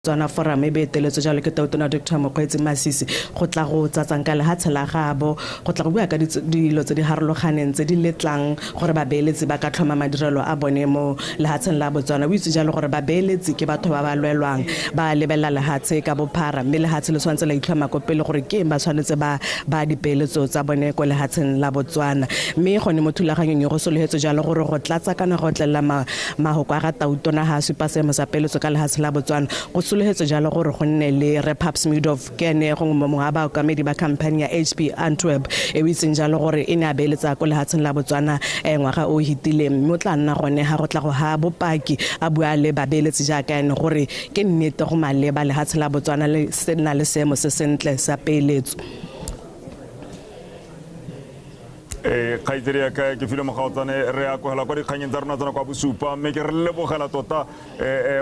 Botswana Forum e beeteletswe jalo ke Tautona Dr Mokgweetsi Masisi go tla go tsatsang ka lehatshe la gaabo go tla go bua ka dilo tse di harologaneng tse di letlang gore babeeletsi ba ka tlhoma madirelo a bone mo lehatsheng la Botswana. O itse jalo gore babeeletsi ke batho ba ba lwelwang, ba lebelela lehatshe ka bophara mme lehatshe le tshwanetse la itlhoma ko pele gore ke eng ba tshwanetse ba ba dipeeletso tsa bone ko lehatsheng la Botswana. Mme gone mo thulaganyong e go sologetswe jalo gore go tlatsa kana go otlelela mahoko a ga Tautona ga a supa seemo sa peeletso ka lehatshe la Botswana, go sologetswe jalo gore go nne le Rre Paps Midoff, ke ene gongwe mongwe wa baokamedi ba khamphani ya HP Antwerp e o itseng jalo gore e ne a beeletsa ko lehatsheng la Botswana ngwaga o o hitileng, mme o tla nna gone ga go tla go ha bopaki a bua le babeeletsi jaaka ene gore ke nnete go maleba lehatshe la Botswana le se na le seemo se sentle sa peeletso. Ee, kgaitsedi ya ka ke file mogaotsane re akogela kwa dikganyeng tsa rona tsena kwa bosupa mme ke re lebogela tota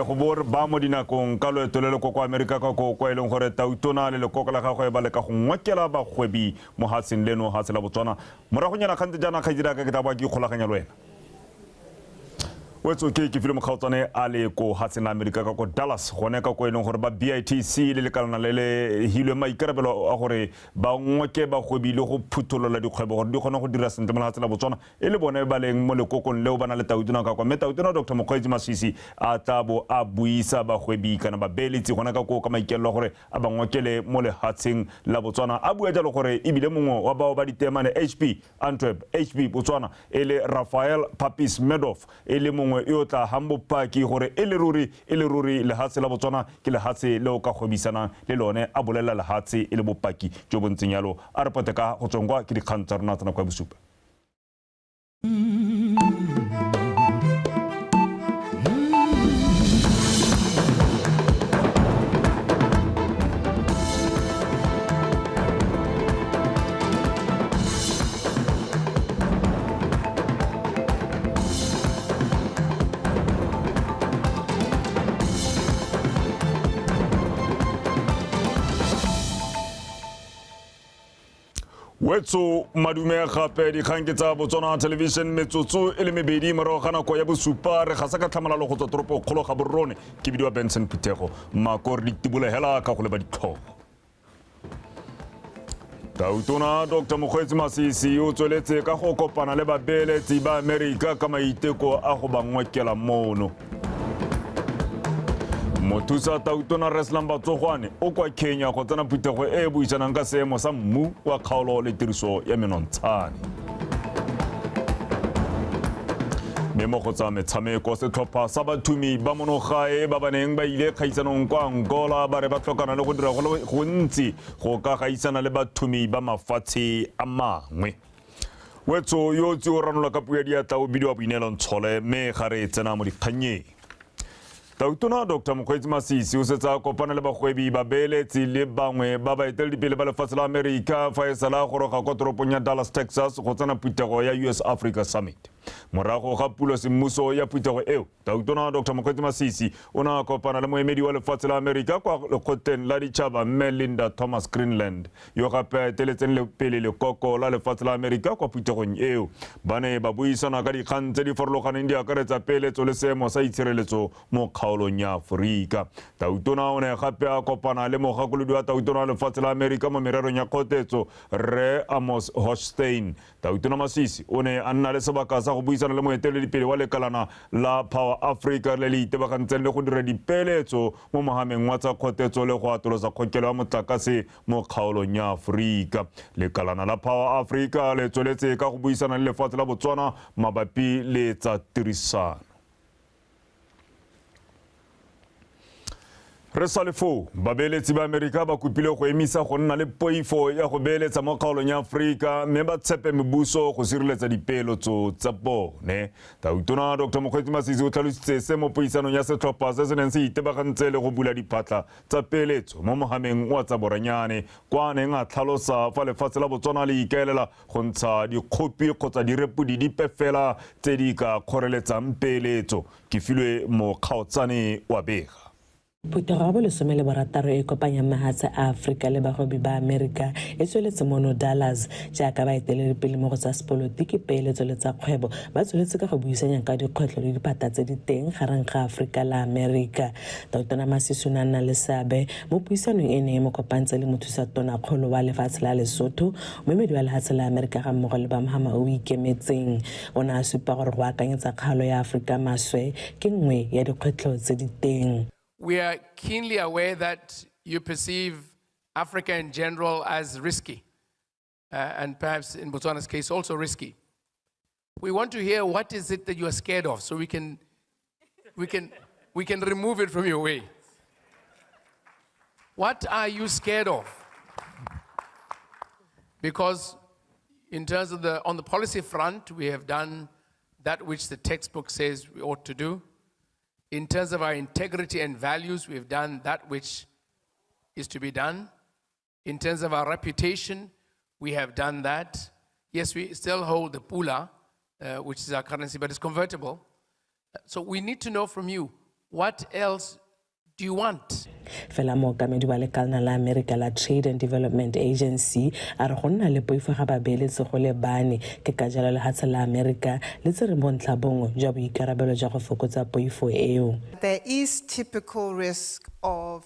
go bo re ba mo dinakong ka loeto le le ko kwa Amerika ka ko kwa e leng gore tautona le lekoko la gagwe ba leka go ngokela bagwebi mo hatsheng leno hatshe la Botswana. Moragonyana kgante jaana kgaitsedi ya ka ke tla boa ke ikgolaganya le wena. Wetso ke ke file mokgaotsane a le ko hatsheng la Amerika ka ko Dallas gone ka ko e leng gore ba BITC le lekalana le le hilweng maikarabelo a gore ba ngoke bagwebi le go phutholola dikgwebo gore di kgone go dira sentle mo lefatsheng la Botswana e le bone ba leng mo lekokong leo ba na le tautona ka kwa mme tautona Dr Mokgweetsi Masisi a tla bo a buisa bagwebi kana babeeletsi gone ka koo ka maikaelelo a gore a ba ngokele mo lehatsheng la Botswana a bua jalo gore ebile mongwe wa bao ba diteemane HP Antwerp, HB Botswana e le Rafael Papis Medoff e le mongwe yo o tla hang bopaki gore e le ruri e le ruri lehatshe la Botswana ke lehatshe le o ka gwebisanang le lone a bolelela lehatshe e le bopaki jo bo ntseng yalo. A re pote ka go tsweng kwa ke dikgang tsa rona tsa nako ya bosupa. Wetso madume gape dikgang ke tsa Botswana Television metsotso e le mebedi morago ga nako ya bosupa re gasa ka tlhamalalo go tswa toropo kgolo ga borone ke bidiwa Benson Phuthego mako re ditibole hela ka go leba ditlhogo. Tautona Dr Mokgweetsi Masisi o tsweletse ka go kopana le babeeletsi ba Amerika ka maiteko a go ba ngokela mono. Mothusa Tautona Reslam Batsogwane o kwa Kenya go tsena phuthego e e buisanang ka seemo sa mmu wa kgaolo le tiriso ya menontshane. Mme mo go tsa metshameko, setlhopha sa bathumi ba monogae ba ba neng ba ile kgaisanong kwa Angola ba re ba tlhokana le go dira go le gontsi go ka gaisana le bathumi ba mafatshe a mangwe. Wetso yo tsi o ranola ka puo ya diatla o bidiwa Boineelo Ntshole mme ga re tsena mo dikgannyeng. Tautona Dr Mokgweetsi Masisi o setse a kopana le bagwebi, babeeletsi le bangwe ba baeteledipele ba lefatshe la Amerika fa e sala a goroga kwa toropong ya Dallas, Texas go tsena phuthego ya US Africa Summit. Morago ga pulo semmuso ya phuthego eo, Tautona Dr Mokgweetsi Masisi o ne a kopana le moemedi wa lefatshe la Amerika kwa lekgotleng la ditšhaba Mme Linda Thomas Greenland yo gape a eteletseng pele lekoko la lefatshe la Amerika kwa phuthegong eo. Ba ne ba buisana ka dikgang tse di farologaneng di akaretsa peeletso le seemo sa itshireletso mo kgaolong ya Aforika. Tautona o ne gape a kopana le mogakolodi wa Tautona wa lefatshe la Amerika mo mererong ya kgotetso, Rre Amos Hochstein. Tautona Masisi o ne a nna le sebaka sa go buisana le moeteledipele wa lekalana la Power Africa le le itebagantseng le go dira dipeeletso mo mohameng wa tsa kgotetso le go atolosa kgokelo ya motlakase mo kgaolong ya Aforika. Lekalana la Power Africa le tsweletse ka go buisana le lefatshe la Botswana mabapi le tsa tirisano. Re sa le foo, babeeletsi ba Amerika ba kopile go emisa go nna le poifo ya go beeletsa mo kgaolong ya Aforika mme ba tshepe mebuso go sireletsa dipeeletso tsa bone. Tautona Dr Mokgweetsi Masisi o tlhalositse se mo puisanong ya setlhopha se se neng se itebagantse le go bula diphatlha tsa peeletso mo mohameng wa tsa boranyane kwa a neng a tlhalosa fa lefatshe la Botswana le ikaelela go ntsha dikgopi kgotsa direpodi dipe fela tse di ka kgoreletsang peeletso. Ke filwe mokgaotsane wa bega. Phuthego ya bolesome le borataro e kopanyang mahatshe a Aforika le bagwebi ba Amerika e tsweletse mono Dallas jaaka baeteledipele mo go tsa sepolotiki, peeletso le tsa kgwebo ba tsweletse ka go buisanya ka dikgwetlho le diphata tse di teng gareng ga Aforika le Amerika. Tautona Masisi o ne a nna le seabe mo puisanong e ne e mo kopantse le mothusa tonakgolo wa lefatshe la Lesotho, moemedi wa lefatshe la Amerika ga mmogo le ba mohama o ikemetseng. O ne a supa gore go akanyetsa kgaolo ya Aforika maswe ke nngwe ya dikgwetlho tse di teng. We are keenly aware that you perceive Africa in general as risky, and perhaps in Botswana's case also risky. We want to hear what is it that you are scared of so we can remove it from your way. What are you scared of? Because in terms of on the policy front, we have done that which the textbook says we ought to do. In terms of our integrity and values, we've done that which is to be done. In terms of our reputation, we have done that. Yes, we still hold the pula, which is our currency, but it's convertible. So we need to know from you, what else do you want? Fela mookamedi wa lekalana la America la Trade and Development Agency a re go nna le poifo ga babeeletsi go lebane ke ka jalo lehatshe la America le tsere bontlha bongwe jwa boikarabelo jwa go fokotsa poifo eo. There is typical risk of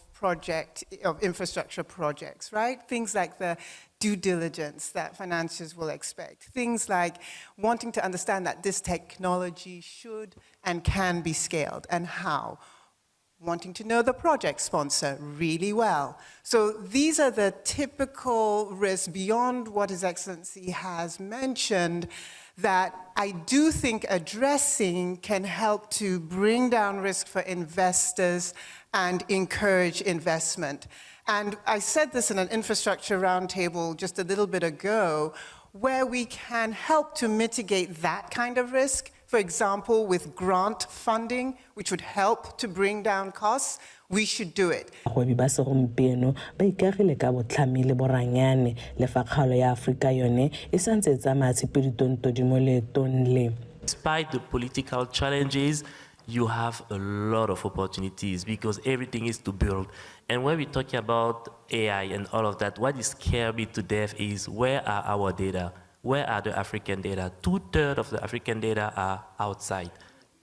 infrastructure projects, right? Things like the due diligence that financiers will expect, things like wanting to understand that this technology should and can be scaled and how. Wanting to know the project sponsor really well. So these are the typical risks beyond what His Excellency has mentioned that I do think addressing can help to bring down risk for investors and encourage investment. And I said this in an infrastructure roundtable just a little bit ago, where we can help to mitigate that kind of risk. For example, with grant funding, which would help to bring down costs, we should do it. Bagwebi ba segompieno ba ikagile ka botlhami le boranyane le fa kgaolo ya Aforika yone e santse e tsamaya tshipiditontodi mo leetong le. Despite the political challenges, you have a lot of opportunities because everything is to build. And when we're talking about AI and all of that, what is scared me to death is where are our data? Where are the African data? 2/3 of the African data are outside,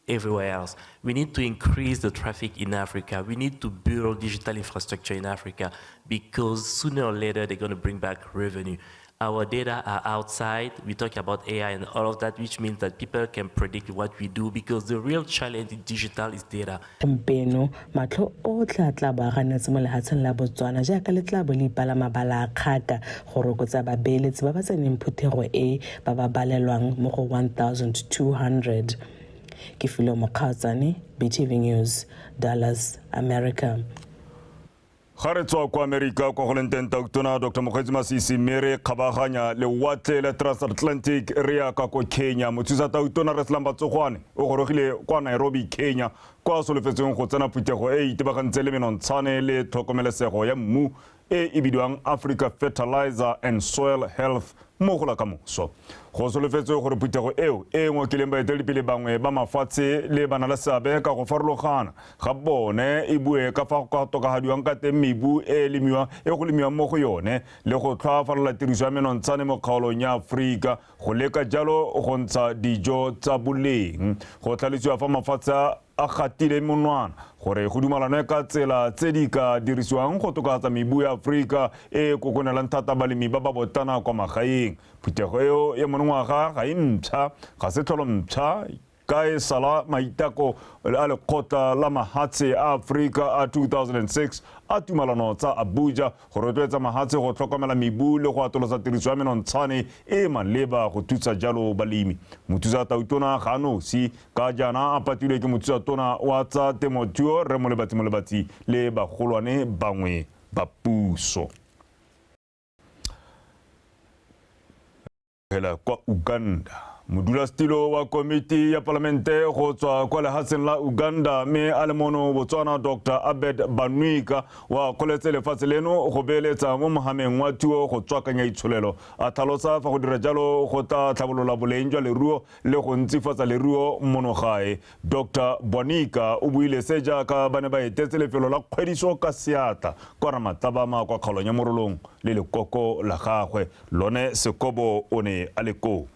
everywhere else. We need to increase the traffic in Africa. We need to build digital infrastructure in Africa because sooner or later they're going to bring back revenue. Our data are outside. We talk about AI and all of that, which means that people can predict what we do because the real challenge in digital is data. Gompieno matlho otlhe a tla bo a ganetse mo lehatsheng la Botswana jaaka le tla bo le ipala mabala a kgaka go rokotsa babeeletsi ba ba tseneng phuthego e ba ba balelwang mo go 1,200. Ke Filo Mokgaotsane, BTV News, Dallas, America. Ga re tswa kwa Amerika kwa go leng teng Tautona Dr. Mokgweetsi Masisi mme re kgabaganya lewatle la Transatlantic re ya ka ko Kenya. Mothusa Tautona Reslam Batsogwane o gorogile kwa Nairobi, Kenya, kwa solofetsweng go tsena phuthego e itebagantse le menontshane le tlhokomelesego ya mmu e e bidiwang Africa Fertilizer and Soil Health mo go la kamoso. Go solofetswe gore phuthego eo e ngokileng baeteledipele bangwe ba mafatshe le bana le seabe ka go farologana ga bone e bue ka fa go ka tokafadiwang ka teng mebu e go lemiwang mo go yone le go tlhoafalela tiriso ya menontshane mo kgaolong ya Aforika go leka jalo go ntsha dijo tsa boleng. Go tlhalosiwa fa mafatshe a gatile monwana gore go dumalanwe ka tsela tse di ka dirisiwang go tokafatsa mebu ya Aforika e kokonelang thata balemi ba ba botana kwa magaeng. Phuthego eo ya monongwaga ga e mpšha, ga se tlholo mpšha ka e sala maitako a lekgotla la mahatshe a Aforika a 2006 a tumalano tsa Abuja go rotloetsa mahatshe go tlhokomela mebu le go atolosa tiriso ya menontshane e maleba go thusa jalo balemi. Mothusa Tautona ga a nosi ka jaana a patilwe ke mothusa tona wa tsa temothuo Rre Molebatsi Molebatsi le bagolwane bangwe ba puso. Hela kwa Uganda. Modulasetilo wa komiti ya palamente go tswa kwa lehatsheng la Uganda mme a le mono Botswana Dr. Abed Banwika wa kgoletse lefatshe leno go beeletsa mo mohameng wa thuo go tswakanya itsholelo. A tlhalosa fa go dira jalo go tla tlhabolola boleng jwa leruo le go ntsifatsa leruo mono gae. Dr. Bwanika o buile se jaaka ba ne ba etetse lefelo la kgwediso ka seatla kwa Ramatlabama kwa kgaolong ya Morolong le lekoko la gagwe Lone Sekobo o ne a le koo.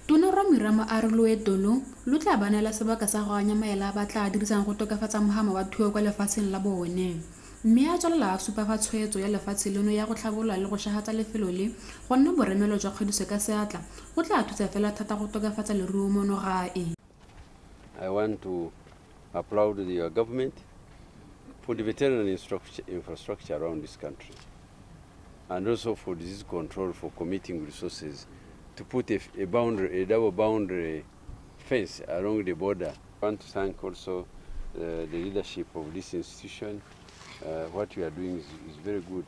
Tona Ramirama a re loeto lo lo tla ba neela sebaka sa go anya maele a ba tla dirisang go tokafatsa mohama wa thuo kwa lefatsheng la bone. Mme a tswelela a supa fa tshwetso ya lefatshe leno ya go tlhabolola le go shagatsa lefelo le go nna boremelo jwa kgwediso ka seatla go tla thusa fela thata go tokafatsa leruo mono gae. I want to applaud the government for the veterinary infrastructure around this country, and also for disease control, for committing resources to put a boundary, a double boundary fence along the border. I want to thank also the leadership of this institution. What we are doing is very good.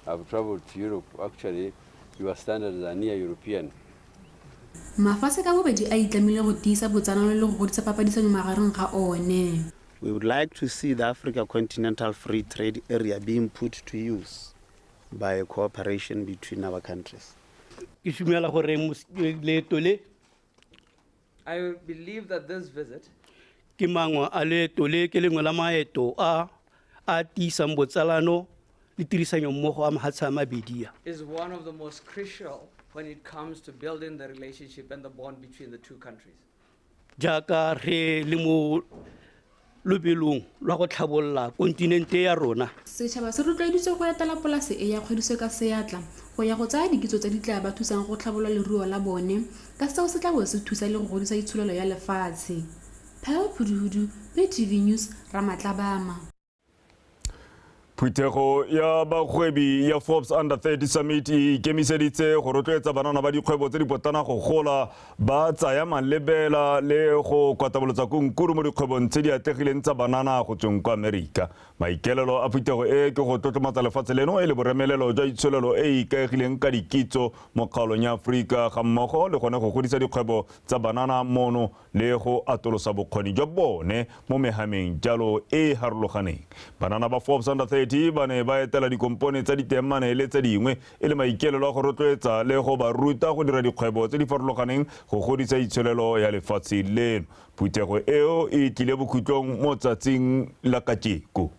I've traveled to Europe. Actually, your standards are near European. Mafatshe ka bobedi a itlamile go tiisa botsalano le go godisa papadisanyo magareng ga one. We would like to see the Africa Continental Free Trade Area being put to use by a cooperation between our countries. I believe that this visit is one of the most crucial when it comes to building the relationship and the bond between the two countries. Setšhaba se rotloeditswe go etela polase e ya kgwediso ka seatla go ya go tsaya dikitso tse di tla ba thusang go tlhabolola leruo la bone, ka seo se tla bo se thusa le go godisa itsholelo ya lefatshe. Pearl Phuduhudu, BTV News, Ramatlabama. Phuthego ya bagwebi ya Forbes Under 30 Summit e ikemiseditse go rotloetsa banana ba dikgwebo tse dipotlana go gola ba tsaya malebela le go kwatabolotsa kunkuru mo dikgwebong tse di atlegileng tsa banana go tsweng kwa Amerika. Maikelelo a phuthego e ke go tlotlomatsa lefatshe leno e le boremelelo jwa itsholelo e e ikaegileng ka dikitso mo kgaolong ya Aforika ga mmogo le gone go godisa dikgwebo tsa banana mono le go atolosa bokgoni jwa bone mo mehameng jalo e e harologaneng. Banana ba Forbes Under 30 ba ne ba etela dikompone tsa ditemane le tse dingwe e le maikelelo a go rotloetsa le go ba ruta go dira dikgwebo tse di farologaneng go godisa itsholelo ya lefatshe leno. Phuthego eo e tlile bokhutlong mo tsatsing la kajeko.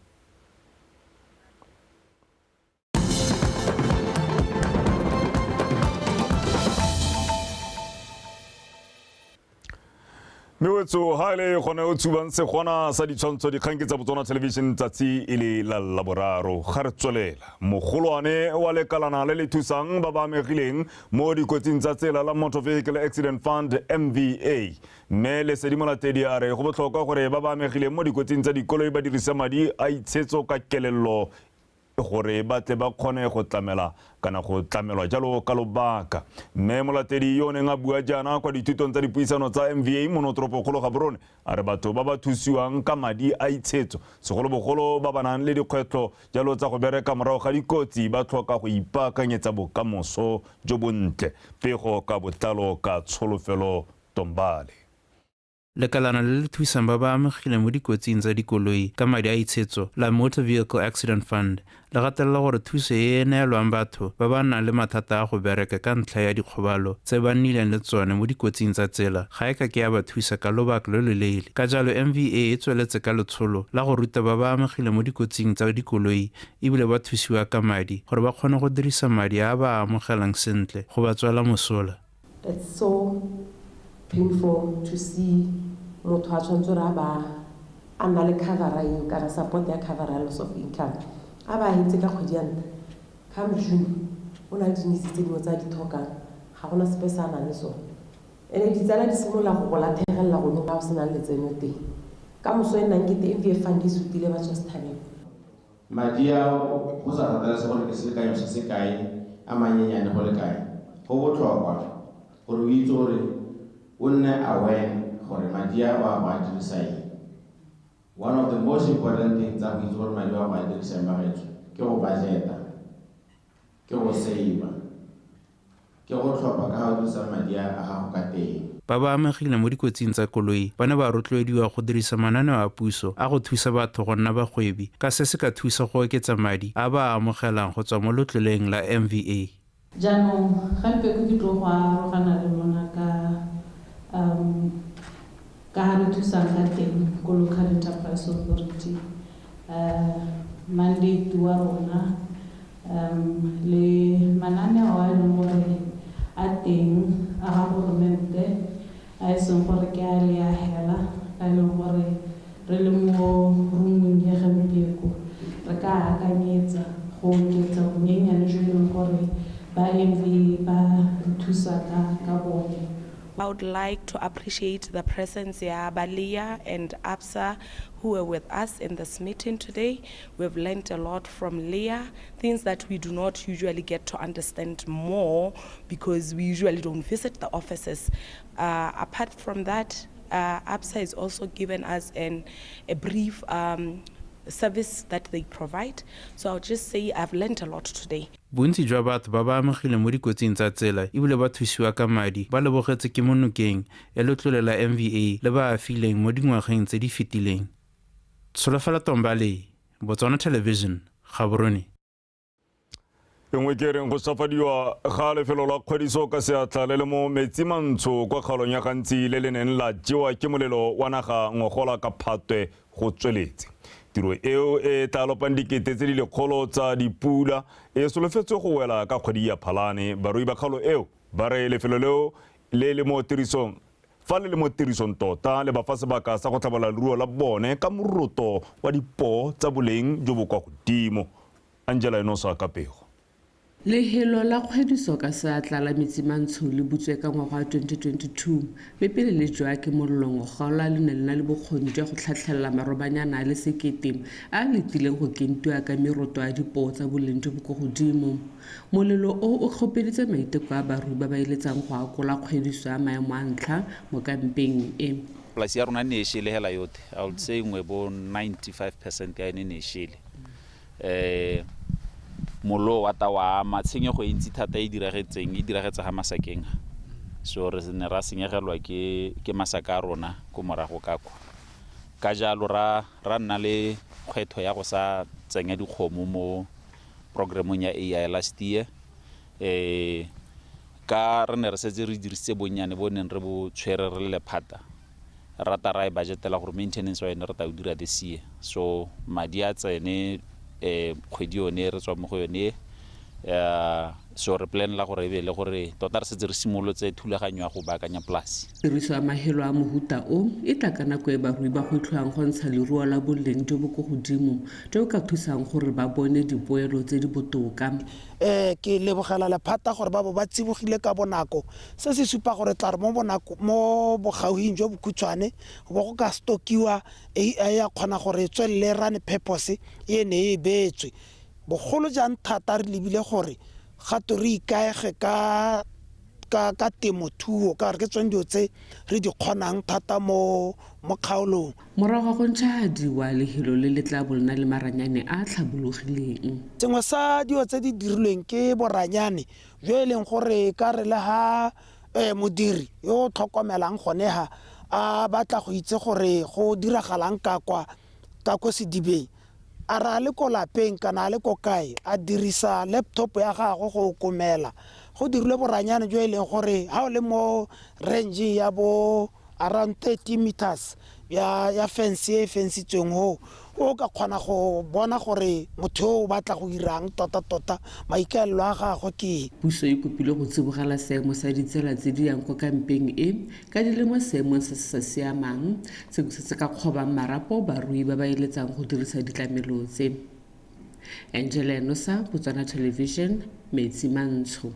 Mewetso ha le gone o tshubang segwana sa ditshwantsho dikgang ke tsa Botswana Television tsatsi e le la Laboraro. Ga re tswelela, mogolwane wa lekalana le le thusang ba ba amegileng mo dikotsing tsa tsela la Motor Vehicle Accident Fund MVA, mme Lesedi Molatedi a re go botlhokwa gore ba ba amegileng mo dikotsing tsa dikoloi ba dirise madi a itshetso ka kelello gore ba tle ba kgone go tlamela kana go tlamelwa jalo ka lobaka. Mme Molatedi yo o neng a bua jaana kwa dithutong tsa dipuisano tsa MVA mo toropokgolo Gaborone a re batho ba ba thusiwang ka madi a itshetso segolobogolo ba ba nang le dikgwetlho jalo tsa go bereka morago ga dikotsi ba tlhoka go ipaakanyetsa bokamoso jo bontle. Pego ka botlalo ka Tsholofelo Tombale. Lekalana le le thusang ba ba amegileng mo dikotsing tsa dikoloi ka madi a itshetso la Motor Vehicle Accident Fund le gatelela gore thuso e e neelwang batho ba ba nang le mathata a go bereka ka ntlha ya dikgobalo tse ba nnileng le tsone mo dikotsing tsa tsela ga e ka ke ya ba thusa ka lobaka lo loleele. Ka jalo MVA e tsweletse ka letsholo la go ruta ba ba amegileng mo dikotsing tsa dikoloi ebile ba thusiwa ka madi gore ba kgone go dirisa madi a ba a amogelang sentle go ba tswela mosola. It's so painful to see motho a tshwanetse gore a ba a nna le covera eo kana support ya covera loss of income a ba hetse ka kgwedi ya ntlha, come June o na le dinitse tse dingwe tse a di tlhokang, ga gona sepe se a nang le sone. Ene ditsala di simolola go go latlhegelela gone ga o senang letseno teng. Ka moso e nnang kete MVA fund e sutile ba tswa sethabeng. Madi ao go sa kgathalesege gore ke selekanyo se se kae a manyenyane go le kae, go botlhokwa gore o itse gore o nne aware gore madi a o a go a dirisa eng. One of the most important things tsa go itse gore madi a go a dirisang bagaetsho ke go budgeta, ke go save-a. Ke go tlhopha ka ga o dirisang madi a gago ka teng. Ba ba amegileng mo dikotsing tsa koloi ba ne ba rotloediwa go dirisa mananeo a puso a go thusa batho go nna bagwebi ka se se ka thusa go oketsa madi a ba a amogelang go tswa mo letloleng la MVA. Jaanong gampieko ke tlo go arogana le lona ka um ka ga re thusang ka teng ko Local Enterprise Authority, mandate wa rona um le mananeo a e leng gore a teng a ga goromente, a e seng gore ke a le a hela, a e leng gore re le mo roomong ya gampieko re ka akanyetsa go oketsa bonyenyane jo e leng gore ba MVA ba re thusa ka bone. I would like to appreciate the presence ya Balia and ABSA who were with us in this meeting today. We've learned a lot from Leah, things that we do not usually get to understand more because we usually don't visit the offices. Apart from that, ABSA has also given us a brief service that they provide. So I'll just say I've learned a lot today. Bontsi jwa batho ba ba amegileng mo dikotsing tsa tsela ebile ba thusiwa ka madi ba lebogetse kemonokeng ya letlole la MVA le ba a fileng mo dingwageng tse di fetileng. Tsholofelo Tombale, Botswana Television, Gaborone. E nngwe ke reng go safadiwa ga lefelo la kgwediso ka seatla le le mo metsi mantsho kwa kgaolong ya Gantsi le le neng la jewa ke molelo wa naga ngogola ka Phatwe go tsweletse. Tiro eo e tla lopang dikete tse di lekgolo tsa dipula e solofetswe go wela ka kgwedi ya Phalane. Barui ba kgaolo eo ba re lefelo leo le le mo tirisong fa le le mo tirisong tota le ba fa sebaka sa go tlhabola leruo la bone ka moroto wa dipoo tsa boleng jo bo kwa godimo. Angela Enosa ka pego. Lehelo la kgwediso ka seatla la metsi mantsho le butswe ka ngwaga wa 2022, mme pele le jwa ke mollo ngogola le ne le na le bokgoni jwa go tlhatlhelela marobanyana a le 1000 a letileng go kentiwa ka meroto a dipoo tsa boleng jo bo ko godimo. Molelo o o kgopeditse maiteko a barui ba ba eletsang go akola kgwediso ya maemo a ntlha mo kampeng e. Polasi ya rona ne e shele hela yotlhe, I would say nngwe bo 95% ya ene ne e shele. Mollo wa ta wa ama tshenyego e ntsi thata e diragetseng e diragetse ga masakeng, so re ne ra senyegelwa ke masaka a rona ko morago ka kwa. Ka jalo ra nna le kgwetho ya go sa tsenya dikgomo mo programmong ya AI last year. Ka re ne re setse re dirisitse bonnyane bo neng re bo tshwere re le lephata, rata ra e budgetela gore maintenance wa yone re tla o dira this year, so madi a tsene kgwedi yone re tswa mo go yone. So re planela gore e be le gore tota re setse re simolotse thulaganyo ya go baakanya polasi. Tiriso ya mahelo a mohuta o e tla ka nako e barui ba gwetlhiwang go ntsha leruo la boleng jo bo ko godimo jo bo ka thusang gore ba bone dipoelo tse di botoka. Ke lebogela lephata gore ba bo ba tsibogile ka bonako. Se se supa gore tla re mo bonako mo bogauhing jo bokhutshwane bo go ka stokiwa AI ya kgona gore e tswelele run purpose e ne e beetswe. Bogolo jang thata re lebile gore gato re ikaege ka temothuo ka gore ke tsone dilo tse re di kgonang thata mo kgaolong. Morago ga go ntšhadiwa lehelo le le tla bo le na le maranyane a a tlhabologileng. Sengwe sa dilo tse di dirilweng ke boranyane jo e leng gore ka re le ha modiri yo o tlhokomelang gone ha a batla go itse gore go diragalang ka kwa ka ko sedibeng, a re a le ko lapeng kana a le ko kae, a dirisa laptop ya gagwe go okomela. Go dirilwe boranyane jo e leng gore ha o le mo range ya bo around 30 meters ya fence e fensitsweng ho, o ka kgona go bona gore motho yo o batla go irang tota-tota, maikaelelo a gagwe ke. Puso e kopile go tsibogela seemo sa ditsela tse di yang kwa kampeng e ka di le mo seemong se se sa siamang, sengwe se se ka kgobang marapo barui ba ba eletsang go dirisa ditlamelo tse. Angela Enosa, Botswana Television, Metsi Mantsho.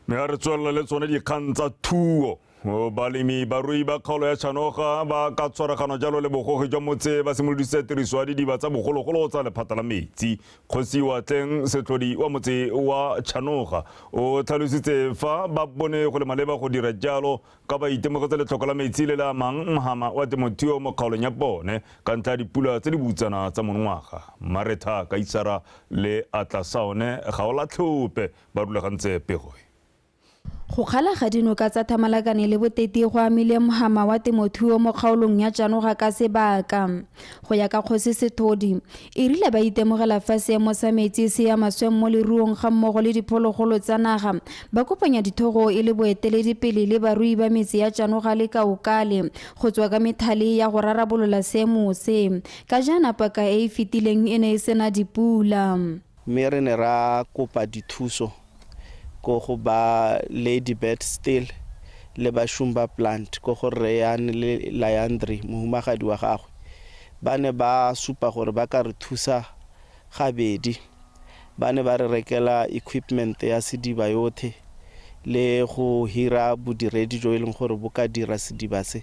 Mme ga re tswelela le tsone dikgang tsa thuo. Balemi barui ba kgaolo ya Chanoga ba ka tshwaragano jalo le bogogi jwa motse ba simolodisitse tiriso ya didiba tsa bogologolo tsa lephata la metsi. Kgosi Watleng Setlhodi wa motse wa Chanoga o tlhalositse fa ba bone go le maleba go dira jalo ka ba itemogetse letlhoko la metsi le le amang mohama wa temothuo mo kgaolong ya bone ka ntlha ya dipula tse di butsana tsa monongwaga. Maretha Kaisara le Atlasaone Gaolatlhope ba rulagantse pego. Go kgala ga dinoka tsa Thamalakane le Boteti go amile mohama wa temothuo mo kgaolong ya Chanoga ka sebaka. Go ya ka Kgosi Sethodi, e rile ba itemogela fa seemo sa metsi se ya maswe mo leruong ga mmogo le diphologolo tsa naga, ba kopanya dithogo e le boeteledipele le barui ba metse ya Chanoga le Kaokale go tswa ka methale ya go rarabolola seemo se. Ka jaana paka e e fetileng e ne e sena dipula. Mme re ne ra kopa dithuso ko go ba Ladybird Steel le ba Shumba Plant ko go Reyane le Layandri mohumagadi wa gagwe. Ba ne ba supa gore ba ka re thusa gabedi. Ba ne ba re rekela equipment ya sediba yothe le go hira bodiredi jo e leng gore bo ka dira sediba se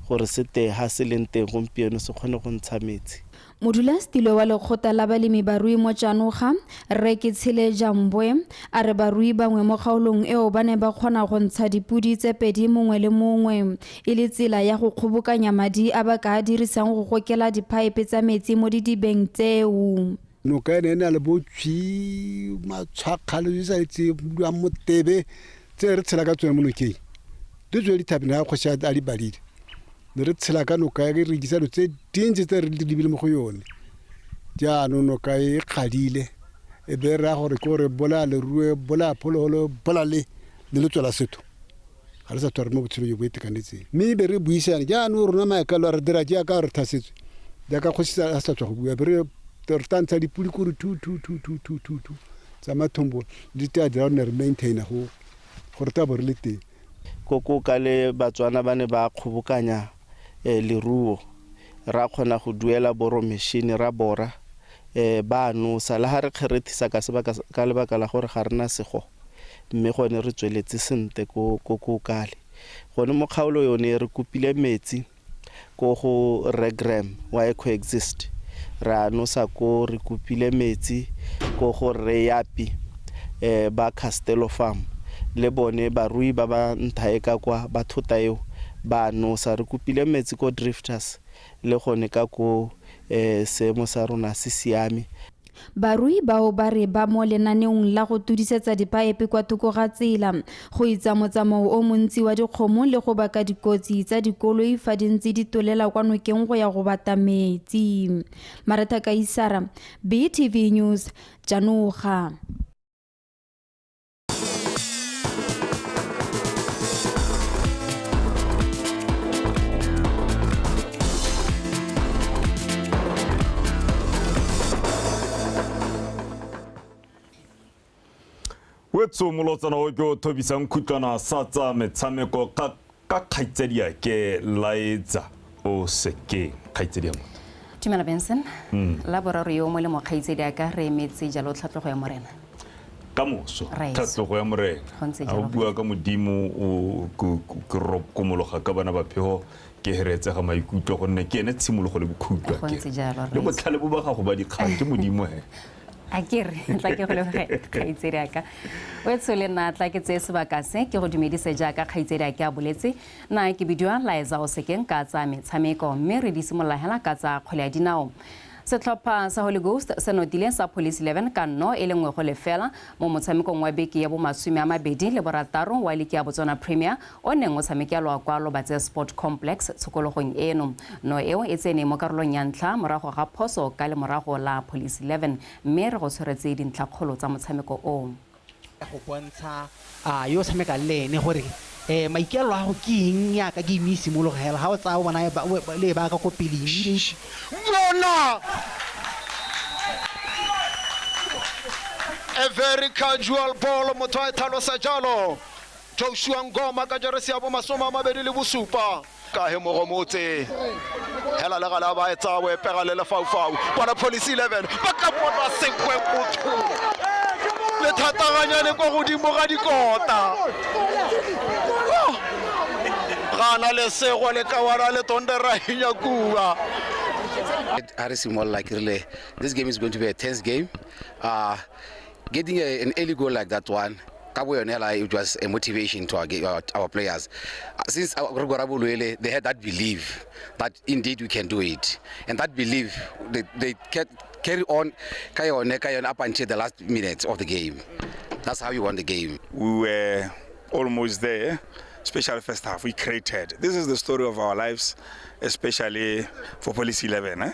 gore se teng ha se leng teng gompieno se kgone go ntsha metsi. Modulasetilo wa lekgotla la balemi barui mo Chanoga, Rre Ketshele Jambwe, a re barui bangwe mo kgaolong eo ba ne ba kgona go ntsha dipodi tse pedi mongwe le mongwe e le tsela ya go kgobokanya madi a ba ka a dirisang go gokela diphaepe tsa metsi mo didibeng tseo. Noka ene e na le botšhi, matshwakgale di sa itse buang motebe tse re tshela ka tsone mo nokeng. Di tswe dithapi na kgosi a di badile. Ne re tshela ka noka e re rekisa dilo tse dintsi tse re di lebile mo go yone. Jaanong noka e kgadile e be raya gore ke gore bolaya leruo, bolaya phologolo, bolaya le letswe la setho. Ga re sa tshware mo botshelo jo bo itekanetseng. Mme be re buisane jaanong rona maikalo a re dira jaaka re thasetswe, jaaka kgosi a sa tswa go bua, be re tantsha dipulikuru 2 2 2 2 2 2 2 tsa mathombo di tla dira gore re maintaina go gore tla bo re le teng. Koko ka le Batswana ba ne ba kgobokanya leruo ra kgona go duela boro machine ra bora ba nosa le ha re kgerethisa ka sebaka ka lebaka la gore ga rena sego mme gone re tsweletse sente ko kale gone mo kgaolo yone re kopile metsi ko go Regram wa coexist ra nosa ko re kopile metsi ko go Reyapi ba Castello Farm le bone barui ba ba nthae ka kwa ba thota eo ba nosa re kopile metsi ko Drifters le gone ka ko seemo sa rona se siame. Barui bao ba re ba mo lenaneong la go tudisetsa diphaepe kwa thoko ga tsela go itsa motsamao o montsi wa dikgomo le go baka dikotsi tsa dikoloi fa di ntse di tolela kwa nokeng go ya go bata metsi. Maretha Kaisara, BTV News, Chanoga. Wetso molotsana o ke o thobisang khutlwana sa tsa metshameko ka kgaitsedi ke Laetsa o seke kgaitsedi ya motho. Tumela Benson. La boraro yo mo le mo kgaitsedi ka re emetse jalo tlhatlogo ya morena. Ka moso tlhatlogo ya morena. A o bua ka modimo o ke rokomologa ka bana ba phego ke heretse ga maikutlo gonne ke ene tshimologo le bokhutlo ke. Le botlhale bo ba gago ba dikgang ke modimo he. Akere tla ke go leboge kgaitsedi aka o tshole nna tla ke tseye sebaka se ke go dumedise jaaka kgaitsedi aka a boletse nna ke bidiwa Laetsa Osekeng ka tsa metshameko mme re di simolola hela ka tsa kgwele ya dinao. Setlhopha sa Holy Ghost se notile sa Police 11 ka 0-1 mo motshamekong wa beke ya bo 26 wa liki ya Botswana Premier o neng o tshamekelwa kwa Lobatse Sport Complex tshokologong eno. No eo e tsene mo karolong ya ntlha morago ga phoso ka lemorago la Police 11 mme re go tshwaretse dintlhakgolo tsa motshameko o. Go bontsha yo tshameka le ene gore maikelo a go ke eng yaka ke ime simologela ga o tsaya o bona le ba ka ko pele bona a very casual ball motho a tlhalosa jalo Joshua Ngoma ka jeresi ya bo 27 ka he mogomotse hela le gala ba etsa o pega le lefaufau bona Police 11 ba ka bona sekwe motho le thataganyane kwa godimo ga dikota. Gana lesego le kawana le tondera ya kua. Harry like this game is going to be a tense game. Getting an early goal like that one, it was a motivation to our players. Since they had that belief that indeed we can do it. And that belief, they carry on up until the last minute of the game. That's how you won the game. We were almost there, especially first half, we created. This is the story of our lives, especially for Police 11,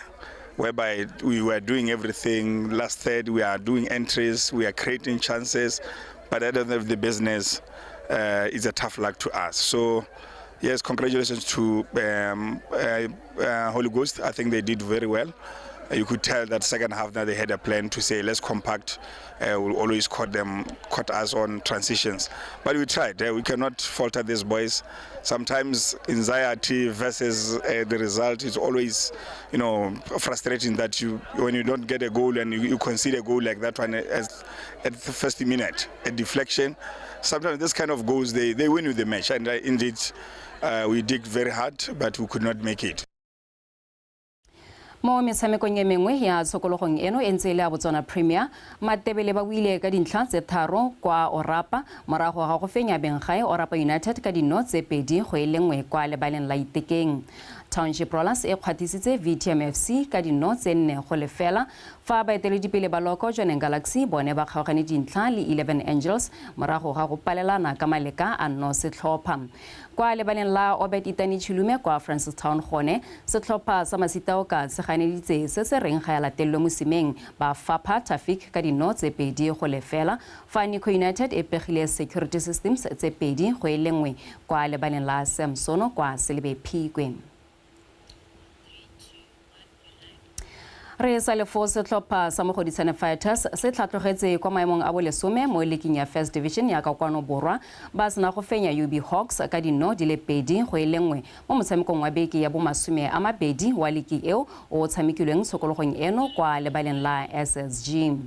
whereby we were doing everything. Last third, we are doing entries, we are creating chances, but at the end of the business, it's a tough luck to us. So, yes, congratulations to Holy Ghost. I think they did very well. You could tell that second half that they had a plan to say, let's compact. We'll always caught us on transitions. But we tried. We cannot falter these boys. Sometimes anxiety versus the result is always, you know, frustrating that you when you don't get a goal and you concede a goal like that one at the first minute, a deflection. Sometimes this kind of goals, they win with the match. And indeed, we did very hard, but we could not make it. Mo metshamekong e mengwe ya tshokologong eno e ntse e le ya Botswana Premier, Matebele ba buile ka dintlha tse 3 kwa Orapa morago ga go fenya benggae Orapa United ka dino tse 2-1 kwa lebaleng la Itekeng. Township Rollers e kgwatisitse VTMFC ka dino tse 4-0 fa baeteledipele ba loko Jwaneng Galaxy bone ba kgaogane dintlha le 11 Angels morago ga go palelana ka maleka a nno setlhopha. Kwa lebaleng la Obed Itani Chilume kwa Francistown gone setlhopha sa Masitaoka se ganeditse se se reng ga ya latelwe mosimeng ba fapha Tafik ka dino tse 2-0 fa Nico United e pegile Security Systems tse 2-1 kwa lebaleng la Samsono kwa Selebe Phikwe. Re sa lefo setlhopha sa Mogoditshane Fighters se tlhatlogetse kwa maemong a bolesome mo leaking ya First Division ya ka kwano borwa ba sena go fenya UB Hawks ka dino di le 2-1 mo motshamekong wa beke ya bomasome a mabedi wa liki eo o tshamekilweng tshokologong eno kwa lebaleng la SSG.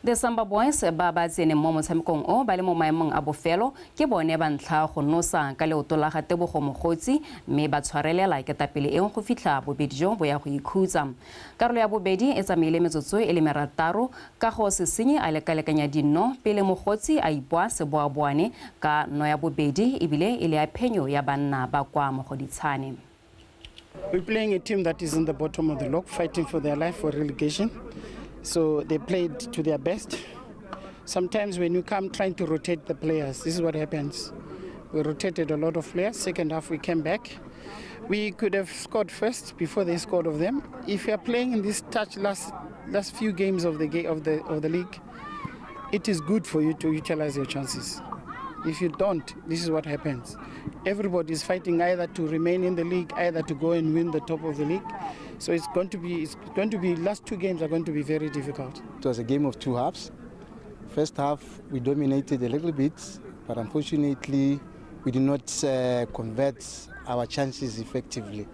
The Samba Boys ba ba tseneng mo motshamekong o ba le mo maemong a bofelo ke bone ba ntlha go nosa ka leoto la ga Tebogo Mogotsi mme ba tshwarelela ketapele eo go fitlha bobedi jo bo ya go ikhutsa. Karolo ya bobedi e tsamaile metsotso e le merataro ka go se senye a lekalekanya dino pele Mogotsi a ipoa seboaboane ka no ya bobedi ebile e le ya phenyo ya banna ba kwa Mogoditshane. We're playing a team that is in the bottom of the log, fighting for their life for relegation. So they played to their best. Sometimes when you come trying to rotate the players, this is what happens. We rotated a lot of players. Second half we came back. We could have scored first before they scored of them. If you are playing in this touch last few games of the of the league, it is good for you to utilize your chances. If you don't, this is what happens. Everybody is fighting either to remain in the league, either to go and win the top of the league. So it's going to be last two games are going to be very difficult. It was a game of two halves. First half we dominated a little bit, but unfortunately we did not convert our chances effectively.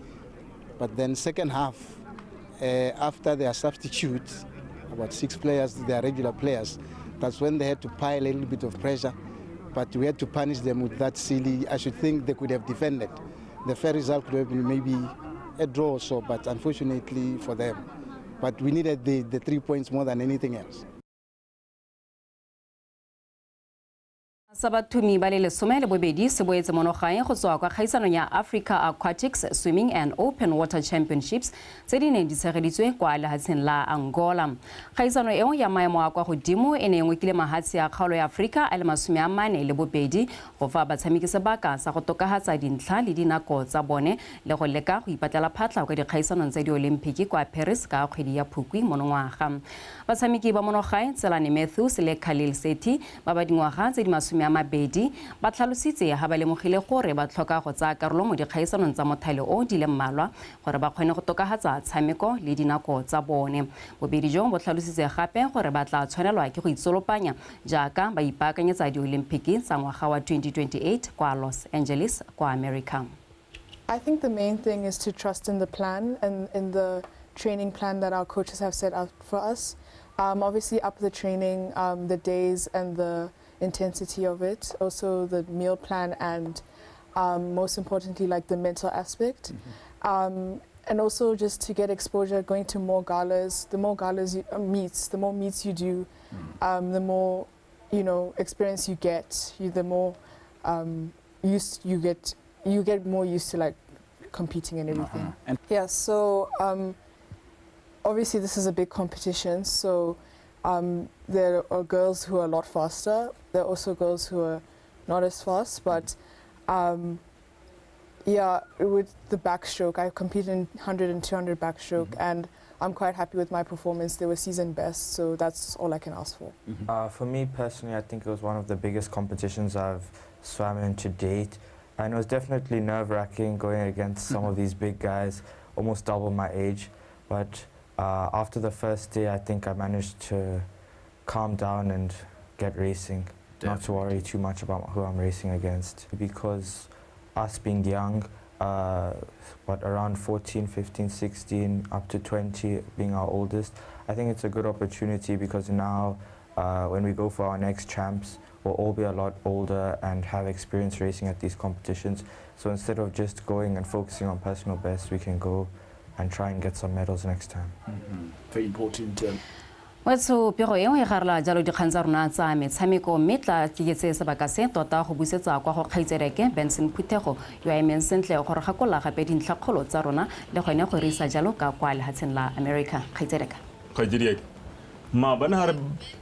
But then second half, after their substitutes, about 6 players, their regular players, that's when they had to pile a little bit of pressure. But we had to punish them with that silly, I should think they could have defended. The fair result could have been maybe a draw or so, but unfortunately for them. But we needed the 3 points more than anything else. Sa bathumi ba le 12 se boetse monogae go tswa kwa kgaisanong ya Africa Aquatics Swimming and Open Water Championships tse di neng di tshegeditswe kwa lehatsheng la Angola. Kgaisano eo ya maemo a kwa godimo e ne e ngokile mahatshe a kgaolo ya Afrika a le 42 go fa batshameki sebaka sa go tokafatsa dintlha le dinako tsa bone le go leka go ipatlela phatlha kwa dikgaisanong tsa di-Olympic kwa Paris ka kgwedi ya Phukwi monongwaga. Batshameki ba monogae Tselane Matthews le Khalil Sethi ba ba dingwaga tse di 20 ba tlhalositse ha ba lemogile gore ba tlhoka go tsaya karolo mo dikgaisanong tsa mothale o di le mmalwa gore ba kgone go tokafatsa tshameko le dinako tsa bone. Bobedi jo bo tlhalositse gape gore ba tla tshwanelwa ke go itsolopanya jaaka ba ipaakanyetsa di-Olympic tsa ngwaga wa 2028 kwa Los Angeles kwa America. I think the main thing is to trust in the plan and in the training plan that our coaches have set out for us. Obviously up the training, the days and the intensity of it, also the meal plan and Most importantly, like the mental aspect. And also just to get exposure, going to more galas. The more galas you, meets, the more meets you do, the more, you know, experience you get. The more used you get, you get more used to like competing and everything. And yeah, so obviously this is a big competition, so there are girls who are a lot faster. There are also girls who are not as fast, but yeah, with the backstroke, I competed in 100 and 200 backstroke, and I'm quite happy with my performance. They were season best, so that's all I can ask for. For me personally, I think it was one of the biggest competitions I've swam in to date, and it was definitely nerve-wracking going against some of these big guys, almost double my age. But after the first day, I think I managed to calm down and get racing, not to worry too much about who I'm racing against, because us being young, but around 14, 15, 16, up to 20 being our oldest, I think it's a good opportunity because now when we go for our next champs, we'll all be a lot older and have experience racing at these competitions. So instead of just going and focusing on personal best, we can go and try and get some medals next time. Very important. Wetso pego e nngwe e garela jalo dikgang tsa rona tsa metshameko, mme tla tletse sebaka se tota go busetsa kwa go kgaitsereke Benson Phuthego yo a emeng sentle gore gakolola gape dintlhakgolo tsa rona le gone go re isa jalo ka kwa lehatsheng la America. Kgaitsereka. Kgaitsediake, maabane ga re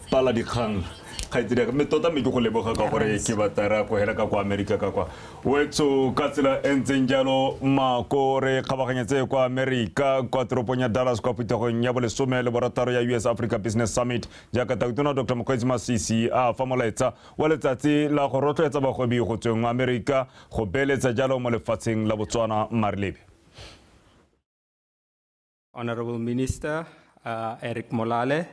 bala dikgang, kgaitsediake, mme tota mme ke go leboga ka gore ke batla re go hela ka kwa America ka kwa. Wetso ka tsela e ntseng jalo mako re kgabaganyetse kwa America kwa toropong ya Dallas kwa phuthegong ya bolesome le borataro ya US Africa Business Summit, jaaka Tautona Dr. Mokgweetsi Masisi a fa molaetsa wa letsatsi la go rotloetsa bagwebi go tsweng America go beeletsa jalo mo lefatsheng la Botswana. Marlebe. Honorable Minister Eric Molale,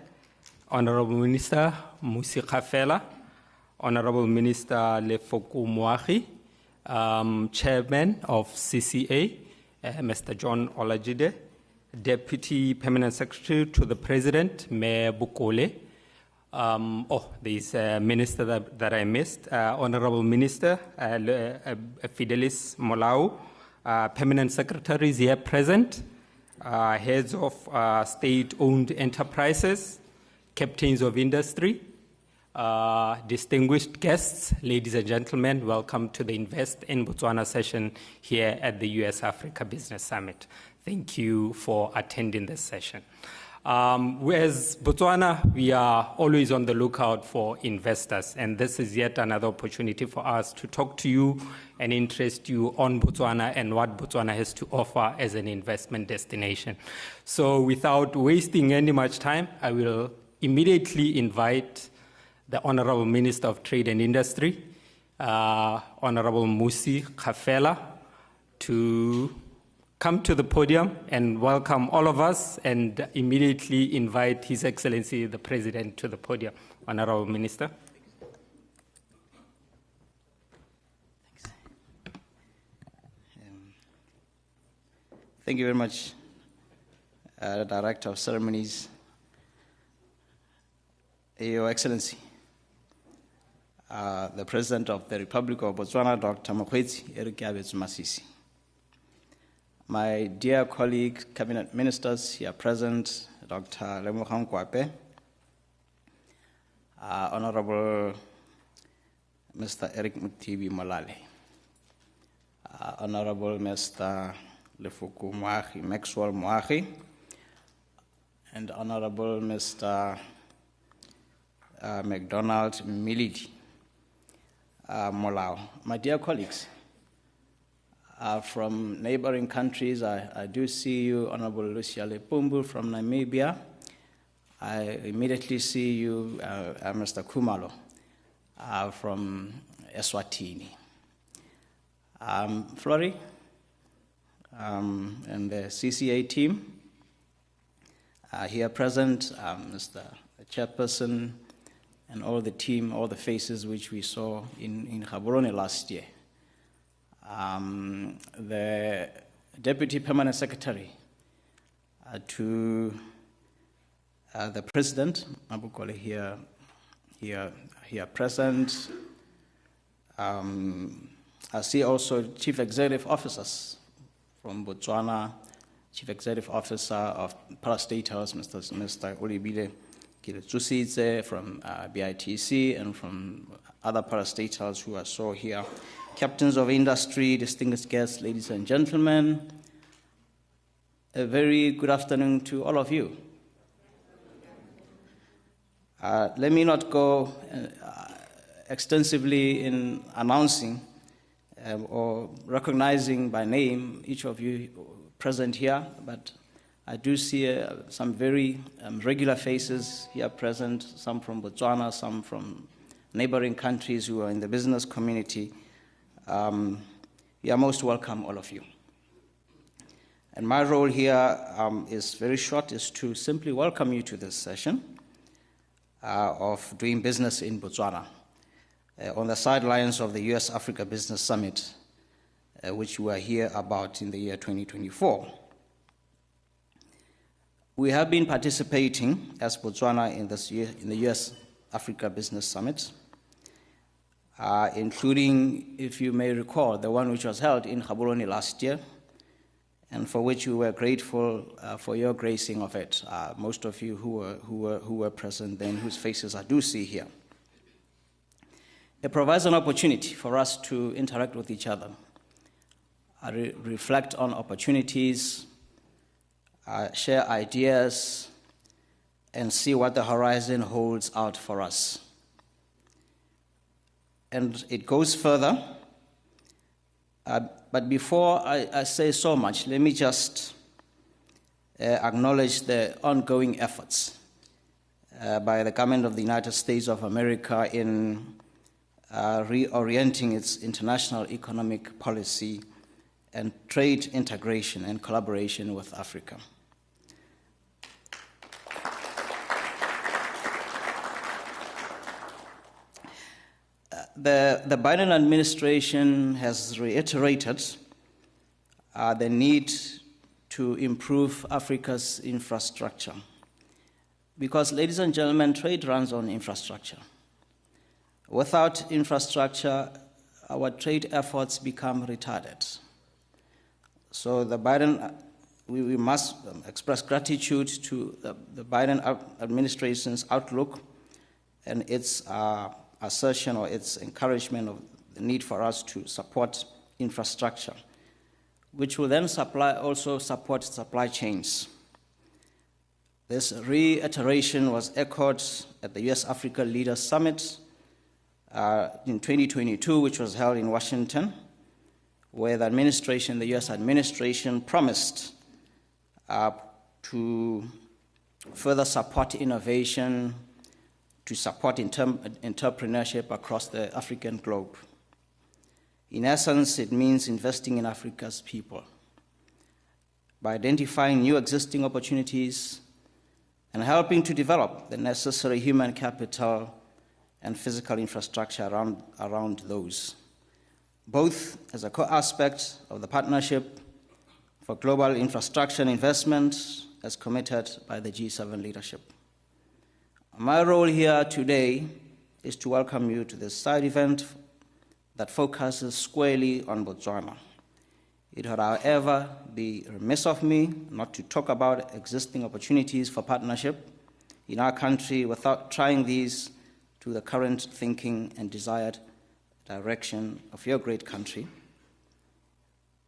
Honorable Minister Mmusi Kgafela, Honorable Minister Lefoko Moagi, Chairman of CCA, Mr. John Olajide, Deputy Permanent Secretary to the President, Mayor Bukole. There's a minister that I missed, Honorable Minister Fidelis Molau, Permanent Secretaries here present, heads of state-owned enterprises, captains of industry, distinguished guests, ladies and gentlemen, welcome to the Invest in Botswana session here at the US Africa Business Summit. Thank you for attending this session. As Botswana, we are always on the lookout for investors, and this is yet another opportunity for us to talk to you and interest you on Botswana and what Botswana has to offer as an investment destination. So without wasting any much time, I will immediately invite the Honorable Minister of Trade and Industry, Honorable Mmusi Kgafela, to come to the podium and welcome all of us and immediately invite His Excellency the President to the podium. Honorable Minister. Thanks. Thank you very much, the Director of Ceremonies. Your Excellency, the President of the Republic of Botswana, Dr. Mokgweetsi Eric Keabetswe Masisi. My dear colleague, Cabinet Ministers here present, Dr. Lemogang Kwape, Honorable Mr. Eric Mothibi Molale, Honorable Mr. Lefoko Moagi, Maxwell Moagi, and Honorable Mr. McDonald Milidi Molao. My dear colleagues from neighboring countries, I do see you, Honorable Lucia Lipumbu from Namibia. I immediately see you, Mr. Kumalo from Eswatini. Flori and the CCA team here present, Mr. Chairperson, and all the team, all the faces which we saw in Gaborone last year. The Deputy Permanent Secretary to the President, Mabukole here present, I see also Chief Executive Officers from Botswana, Chief Executive Officer of Parastatals, Mr. Olebile Keletsusitse from BITC and from other parastatals who I saw here. Captains of industry, distinguished guests, ladies and gentlemen, a very good afternoon to all of you. Let me not go extensively in announcing or recognizing by name each of you present here, but I do see some very regular faces here present, some from Botswana, some from neighboring countries who are in the business community. You are most welcome, all of you. And my role here is very short, is to simply welcome you to this session of doing business in Botswana on the sidelines of the US-Africa Business Summit, which we are here about in the year 2024. We have been participating as Botswana in this year, in the US-Africa Business Summit, including, if you may recall, the one which was held in Gaborone last year, and for which we were grateful for your gracing of it. Most of you who were present then, whose faces I do see here. It provides an opportunity for us to interact with each other, reflect on opportunities, share ideas, and see what the horizon holds out for us. And it goes further. But before I say so much, let me just acknowledge the ongoing efforts by the government of the United States of America in reorienting its international economic policy and trade integration and collaboration with Africa. The Biden administration has reiterated the need to improve Africa's infrastructure. Because, ladies and gentlemen, trade runs on infrastructure. Without infrastructure, our trade efforts become retarded. So the Biden, we must express gratitude to the Biden administration's outlook and its assertion or its encouragement of the need for us to support infrastructure, which will then also support supply chains. This reiteration was echoed at the US-Africa Leaders Summit in 2022, which was held in Washington, where the administration, the US administration, promised to further support innovation, to support entrepreneurship across the African globe. In essence, it means investing in Africa's people by identifying new existing opportunities and helping to develop the necessary human capital and physical infrastructure around those, both as a core aspect of the partnership for global infrastructure and investment as committed by the G7 leadership. My role here today is to welcome you to this side event that focuses squarely on Botswana. It would, however, be remiss of me not to talk about existing opportunities for partnership in our country without trying these to the current thinking and desired direction of your great country.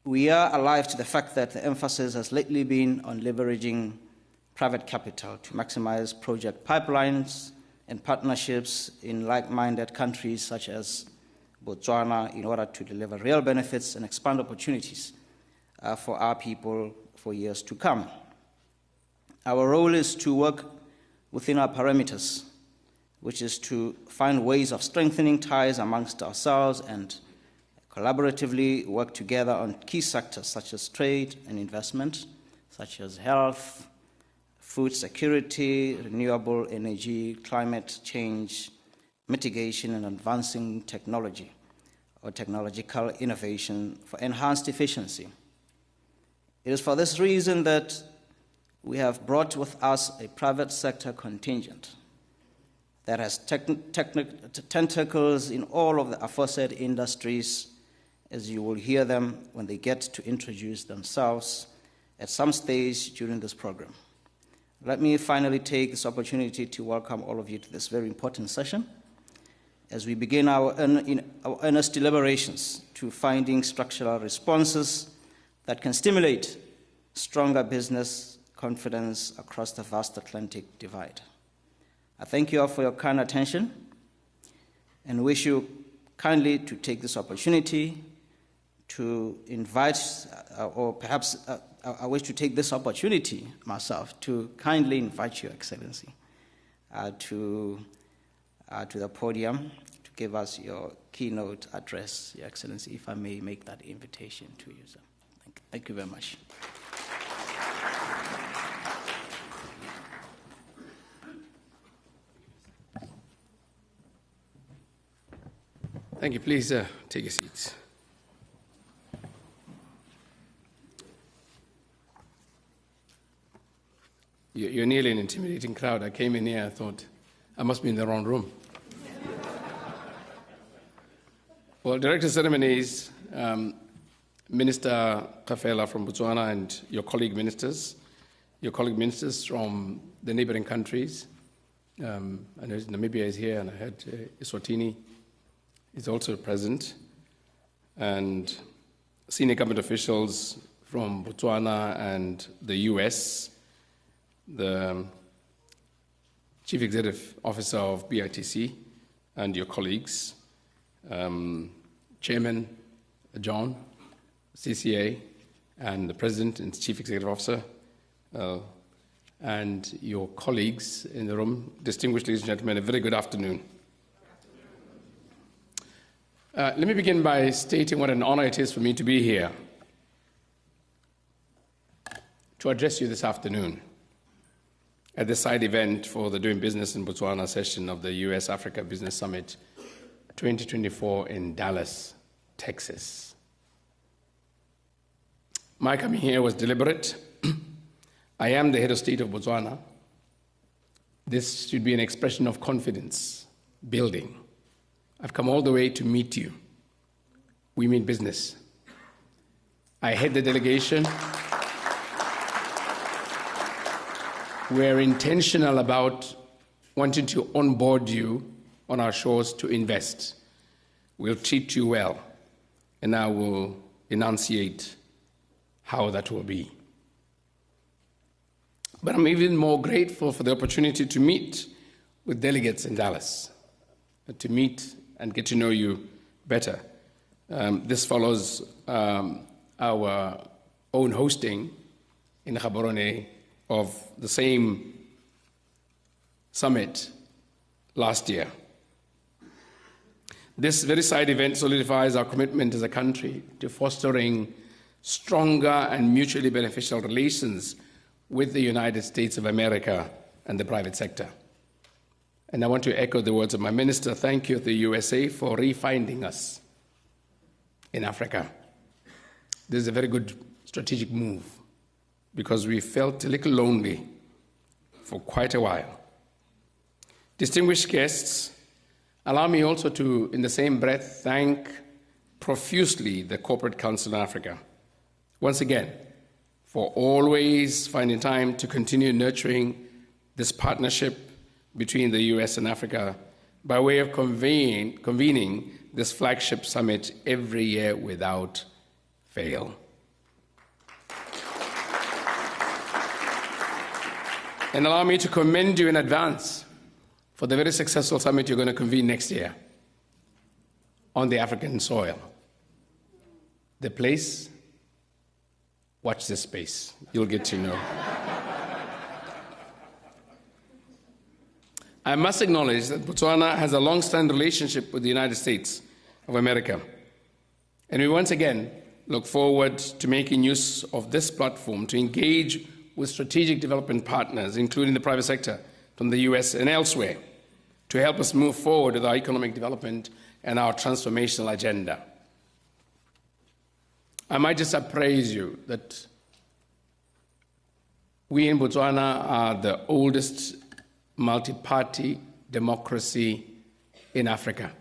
We are alive to the fact that the emphasis has lately been on leveraging private capital to maximize project pipelines and partnerships in like-minded countries such as Botswana in order to deliver real benefits and expand opportunities for our people for years to come. Our role is to work within our parameters, which is to find ways of strengthening ties amongst ourselves and collaboratively work together on key sectors such as trade and investment, such as health, food security, renewable energy, climate change mitigation, and advancing technology or technological innovation for enhanced efficiency. It is for this reason that we have brought with us a private sector contingent that has tentacles in all of the aforesaid industries, as you will hear them when they get to introduce themselves at some stage during this program. Let me finally take this opportunity to welcome all of you to this very important session as we begin our earnest deliberations to finding structural responses that can stimulate stronger business confidence across the vast Atlantic divide. I thank you all for your kind attention and wish you kindly to take this opportunity to invite, or perhaps I wish to take this opportunity myself to kindly invite Your Excellency to the podium to give us your keynote address, Your Excellency, if I may make that invitation to you, sir. Thank you very much. Thank you. Please take your seats. You're nearly an intimidating crowd. I came in here, I thought I must be in the wrong room. Well, Director of Ceremonies, Minister Kgafela from Botswana and your colleague ministers from the neighboring countries. I know Namibia is here, and I heard Eswatini is also present, and senior government officials from Botswana and the US, the Chief Executive Officer of BITC and your colleagues, Chairman John, CCA, and the President and Chief Executive Officer, and your colleagues in the room, distinguished ladies and gentlemen, a very good afternoon. Let me begin by stating what an honor it is for me to be here to address you this afternoon at the side event for the Doing Business in Botswana session of the US Africa Business Summit 2024 in Dallas, Texas. My coming here was deliberate. I am the head of state of Botswana. This should be an expression of confidence building. I've come all the way to meet you. We mean business. I head the delegation. We're intentional about wanting to onboard you on our shores to invest. We'll treat you well, and I will enunciate how that will be. But I'm even more grateful for the opportunity to meet with delegates in Dallas, to meet and get to know you better. This follows our own hosting in Gaborone of the same summit last year. This very side event solidifies our commitment as a country to fostering stronger and mutually beneficial relations with the United States of America and the private sector. And I want to echo the words of my minister. Thank you to the USA for refinding us in Africa. This is a very good strategic move because we felt a little lonely for quite a while. Distinguished guests, allow me also to, in the same breath, thank profusely the Corporate Council in Africa, once again, for always finding time to continue nurturing this partnership between the US and Africa by way of convening this flagship summit every year without fail. And allow me to commend you in advance for the very successful summit you're going to convene next year on the African soil. The place, watch this space, you'll get to know. I must acknowledge that Botswana has a long-standing relationship with the United States of America. And we once again look forward to making use of this platform to engage with strategic development partners, including the private sector from the US and elsewhere, to help us move forward with our economic development and our transformational agenda. I might just appraise you that we in Botswana are the oldest multi-party democracy in Africa.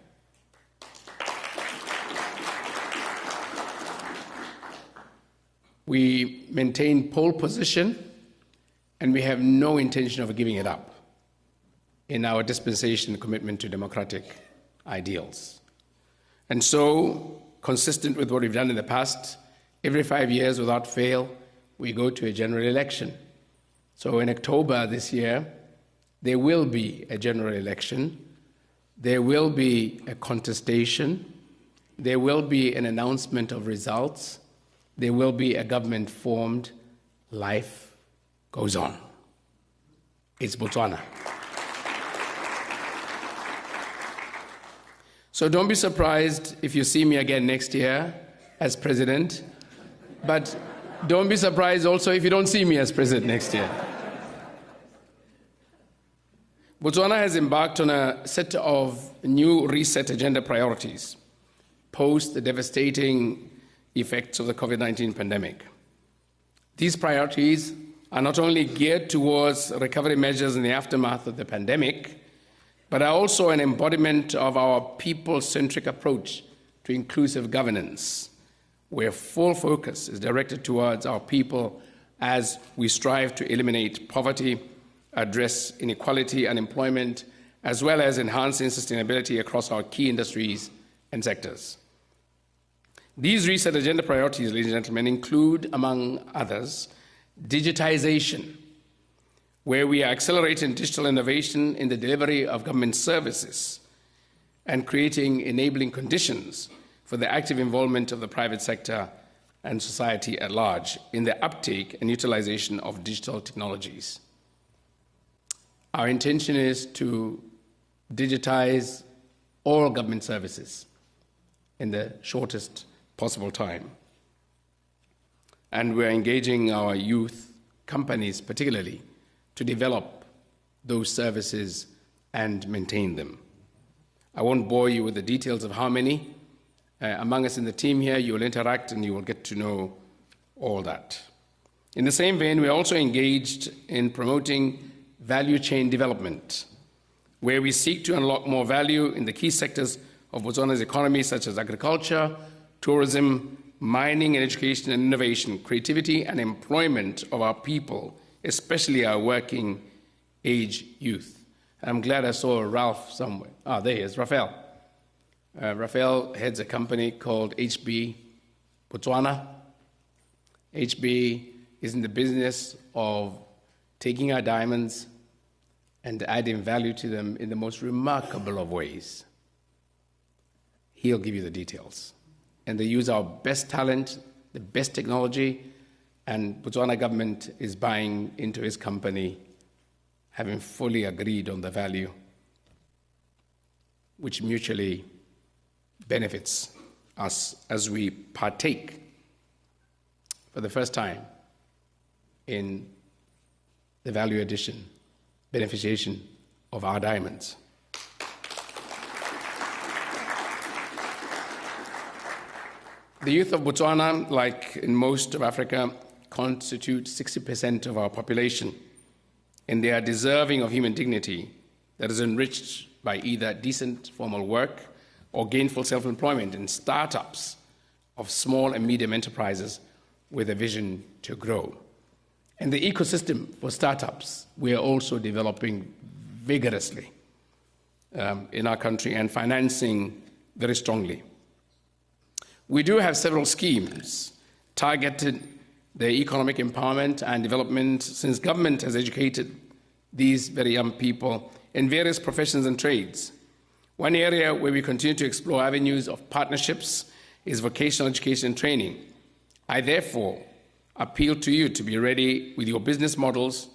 We maintain pole position, and we have no intention of giving it up in our dispensation commitment to democratic ideals. And so, consistent with what we've done in the past, every 5 years without fail, we go to a general election. So in October this year, there will be a general election. There will be a contestation. There will be an announcement of results. There will be a government formed. Life goes on. It's Botswana. So don't be surprised if you see me again next year as president, but don't be surprised also if you don't see me as president next year. Botswana has embarked on a set of new reset agenda priorities post the devastating effects of the COVID-19 pandemic. These priorities are not only geared towards recovery measures in the aftermath of the pandemic, but are also an embodiment of our people-centric approach to inclusive governance, where full focus is directed towards our people as we strive to eliminate poverty, address inequality, unemployment, as well as enhancing sustainability across our key industries and sectors. These reset agenda priorities, ladies and gentlemen, include, among others, digitization, where we are accelerating digital innovation in the delivery of government services and creating enabling conditions for the active involvement of the private sector and society at large in the uptake and utilization of digital technologies. Our intention is to digitize all government services in the shortest possible time. And we're engaging our youth companies particularly to develop those services and maintain them. I won't bore you with the details of how many. Among us in the team here, you will interact and you will get to know all that. In the same vein, we're also engaged in promoting value chain development, where we seek to unlock more value in the key sectors of Botswana's economy, such as agriculture, tourism, mining and education and innovation, creativity and employment of our people, especially our working age youth. I'm glad I saw Ralph somewhere. Ah, there he is, Raphael. Raphael heads a company called HB Botswana. HB is in the business of taking our diamonds and adding value to them in the most remarkable of ways. He'll give you the details. And they use our best talent, the best technology, and Botswana government is buying into his company, having fully agreed on the value, which mutually benefits us as we partake for the first time in the value addition, beneficiation of our diamonds. The youth of Botswana, like in most of Africa, constitute 60% of our population, and they are deserving of human dignity that is enriched by either decent formal work or gainful self-employment in startups of small and medium enterprises with a vision to grow. And the ecosystem for startups, we are also developing vigorously in our country and financing very strongly. We do have several schemes targeted the economic empowerment and development, since government has educated these very young people in various professions and trades. One area where we continue to explore avenues of partnerships is vocational education and training. I therefore appeal to you to be ready with your business models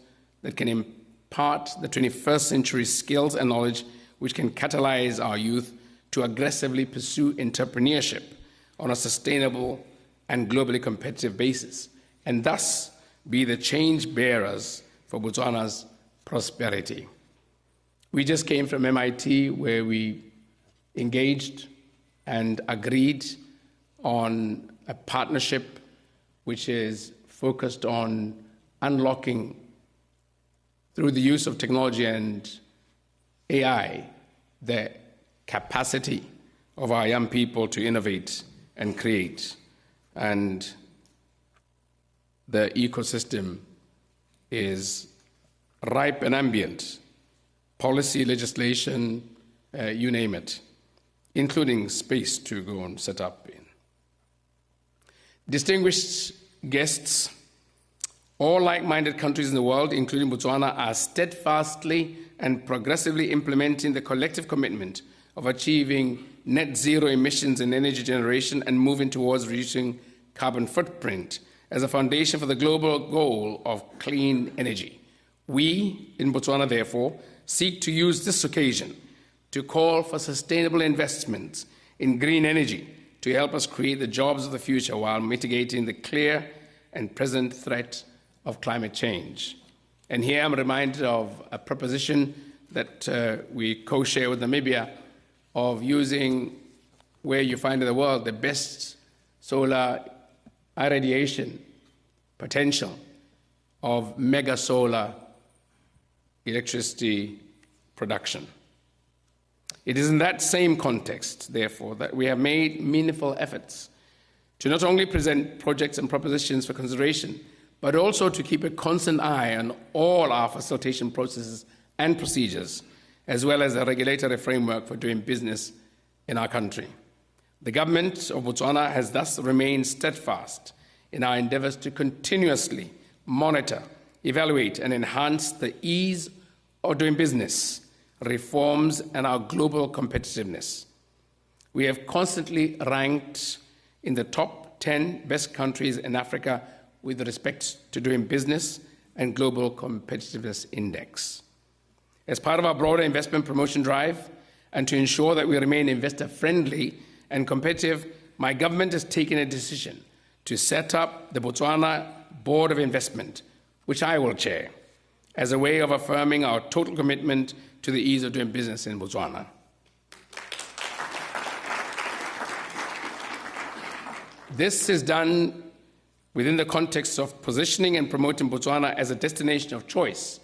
that can impart the 21st century skills and knowledge which can catalyze our youth to aggressively pursue entrepreneurship on a sustainable and globally competitive basis, and thus be the change bearers for Botswana's prosperity. We just came from MIT, where we engaged and agreed on a partnership which is focused on unlocking, through the use of technology and AI, the capacity of our young people to innovate and create. And the ecosystem is ripe and ambient. Policy, legislation, you name it, including space to go and set up in. Distinguished guests, all like-minded countries in the world, including Botswana, are steadfastly and progressively implementing the collective commitment of achieving net zero emissions in energy generation and moving towards reducing carbon footprint as a foundation for the global goal of clean energy. We in Botswana, therefore, seek to use this occasion to call for sustainable investments in green energy to help us create the jobs of the future while mitigating the clear and present threat of climate change. And here I'm reminded of a proposition that we co-share with Namibia of using, where you find in the world, the best solar irradiation potential of mega solar electricity production. It is in that same context, therefore, that we have made meaningful efforts to not only present projects and propositions for consideration, but also to keep a constant eye on all our facilitation processes and procedures, as well as the regulatory framework for doing business in our country. The government of Botswana has thus remained steadfast in our endeavors to continuously monitor, evaluate, and enhance the ease of doing business, reforms, and our global competitiveness. We have constantly ranked in the top 10 best countries in Africa with respect to doing business and Global Competitiveness Index. As part of our broader investment promotion drive, and to ensure that we remain investor-friendly and competitive, my government has taken a decision to set up the Botswana Board of Investment, which I will chair, as a way of affirming our total commitment to the ease of doing business in Botswana. This is done within the context of positioning and promoting Botswana as a destination of choice,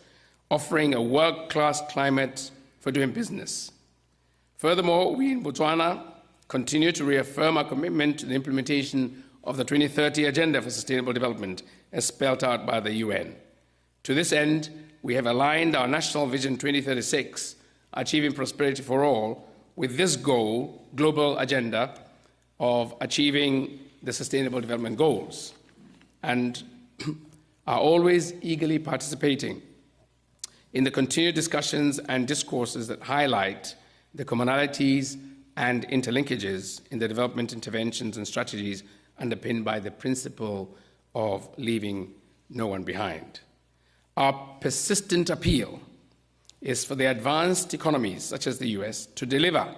offering a world-class climate for doing business. Furthermore, we in Botswana continue to reaffirm our commitment to the implementation of the 2030 Agenda for Sustainable Development, as spelled out by the UN. To this end, we have aligned our National Vision 2036, Achieving Prosperity for All, with this goal, global agenda of achieving the Sustainable Development Goals, and are always eagerly participating in the continued discussions and discourses that highlight the commonalities and interlinkages in the development interventions and strategies underpinned by the principle of leaving no one behind. Our persistent appeal is for the advanced economies, such as the US, to deliver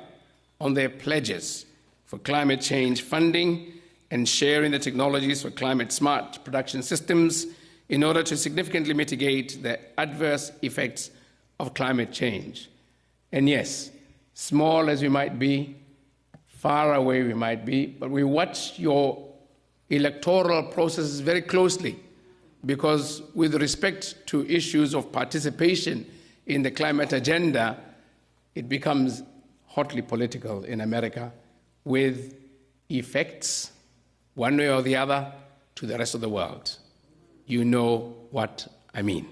on their pledges for climate change funding and sharing the technologies for climate-smart production systems in order to significantly mitigate the adverse effects of climate change. And yes, small as we might be, far away we might be, but we watch your electoral processes very closely, because with respect to issues of participation in the climate agenda, it becomes hotly political in America, with effects, one way or the other, to the rest of the world. You know what I mean.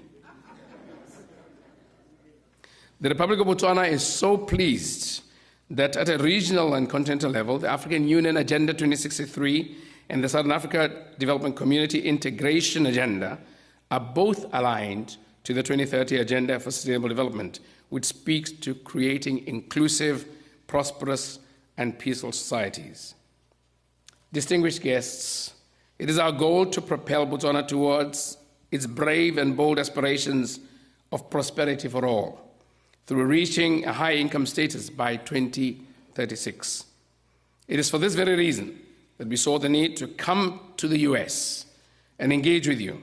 The Republic of Botswana is so pleased that at a regional and continental level, the African Union Agenda 2063 and the Southern Africa Development Community Integration Agenda are both aligned to the 2030 Agenda for Sustainable Development, which speaks to creating inclusive, prosperous, and peaceful societies. Distinguished guests, it is our goal to propel Botswana towards its brave and bold aspirations of prosperity for all, through reaching a high income status by 2036. It is for this very reason that we saw the need to come to the US and engage with you,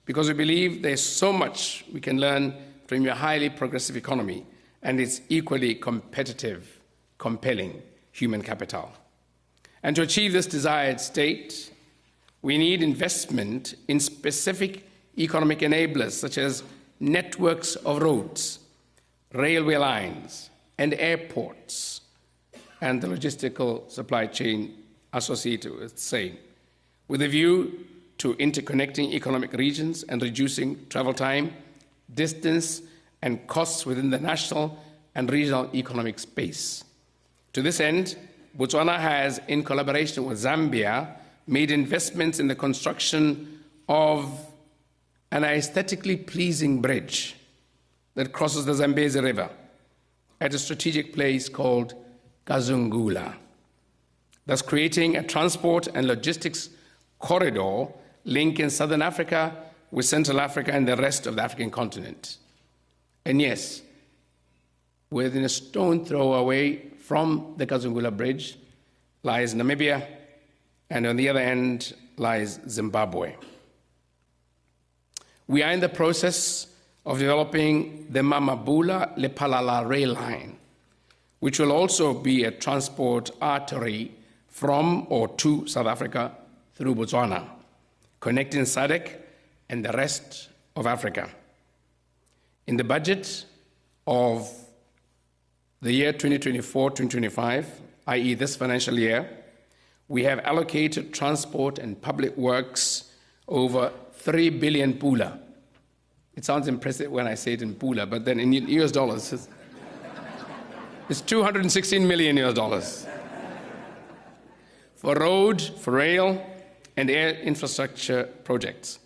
because we believe there's so much we can learn from your highly progressive economy and its equally competitive, compelling human capital. And to achieve this desired state, we need investment in specific economic enablers such as networks of roads, railway lines, and airports, and the logistical supply chain associated with the same, with a view to interconnecting economic regions and reducing travel time, distance, and costs within the national and regional economic space. To this end, Botswana has, in collaboration with Zambia, made investments in the construction of an aesthetically pleasing bridge that crosses the Zambezi River at a strategic place called Kazungula, thus creating a transport and logistics corridor linking Southern Africa with Central Africa and the rest of the African continent. And yes, within a stone throw away from the Kazungula Bridge lies Namibia, and on the other end lies Zimbabwe. We are in the process of developing the Mamabula Lephalala rail line, which will also be a transport artery from or to South Africa through Botswana, connecting SADC and the rest of Africa. In the budget of the year 2024-2025, i.e. this financial year, we have allocated transport and public works over 3 billion pula. It sounds impressive when I say it in pula, but then in US dollars, it's $216 million US dollars. For road, for rail, and air infrastructure projects.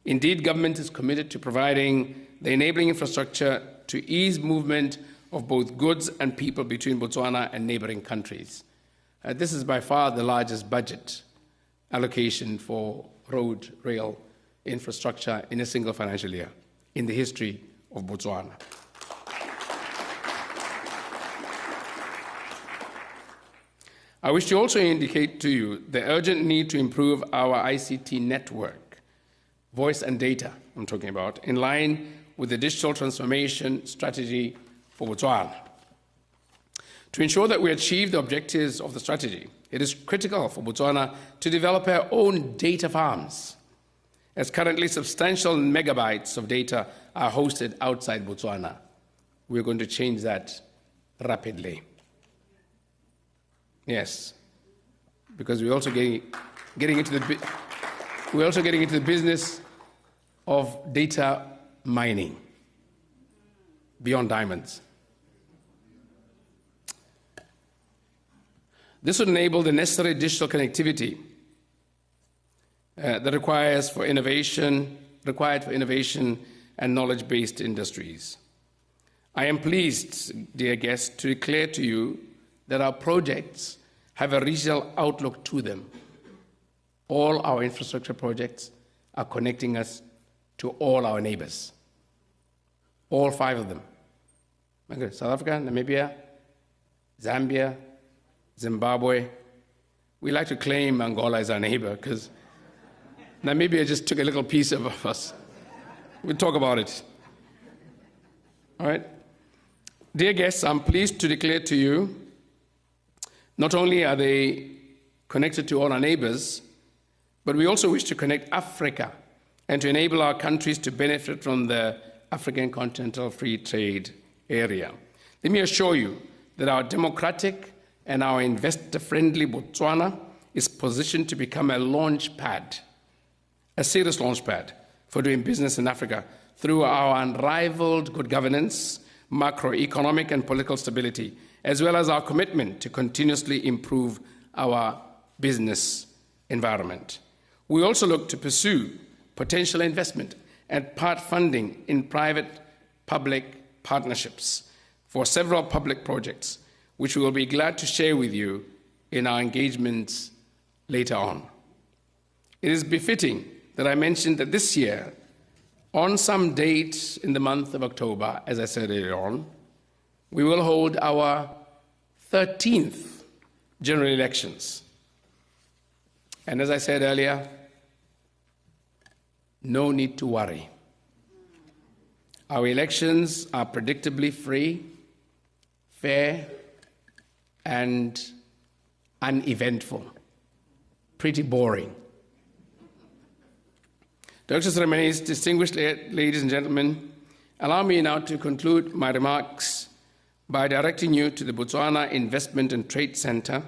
Indeed, government is committed to providing the enabling infrastructure to ease movement of both goods and people between Botswana and neighboring countries. This is by far the largest budget allocation for road, rail infrastructure in a single financial year in the history of Botswana. I wish to also indicate to you the urgent need to improve our ICT network, voice and data, I'm talking about, in line with the digital transformation strategy for Botswana. To ensure that we achieve the objectives of the strategy, it is critical for Botswana to develop her own data farms, as currently substantial megabytes of data are hosted outside Botswana. We're going to change that rapidly. Yes, because we're also getting into the business of data mining beyond diamonds. This would enable the necessary digital connectivity that required for innovation and knowledge-based industries. I am pleased, dear guests, to declare to you that our projects have a regional outlook to them. All our infrastructure projects are connecting us to all our neighbors, all 5 of them. Okay, South Africa, Namibia, Zambia, Zimbabwe. We like to claim Angola as our neighbor because Namibia just took a little piece of us. We'll talk about it. All right. Dear guests, I'm pleased to declare to you, not only are they connected to all our neighbors, but we also wish to connect Africa and to enable our countries to benefit from the African Continental Free Trade Area. Let me assure you that our democratic and our investor-friendly Botswana is positioned to become a launch pad, a serious launch pad for doing business in Africa through our unrivaled good governance, macroeconomic and political stability, as well as our commitment to continuously improve our business environment. We also look to pursue potential investment and part funding in private-public partnerships for several public projects, which we will be glad to share with you in our engagements later on. It is befitting that I mentioned that this year, on some date in the month of October, as I said earlier on, we will hold our 13th general elections. And as I said earlier, no need to worry. Our elections are predictably free, fair, and uneventful. Pretty boring. Dr. Ceremonies, distinguished ladies and gentlemen, allow me now to conclude my remarks by directing you to the Botswana Investment and Trade Center,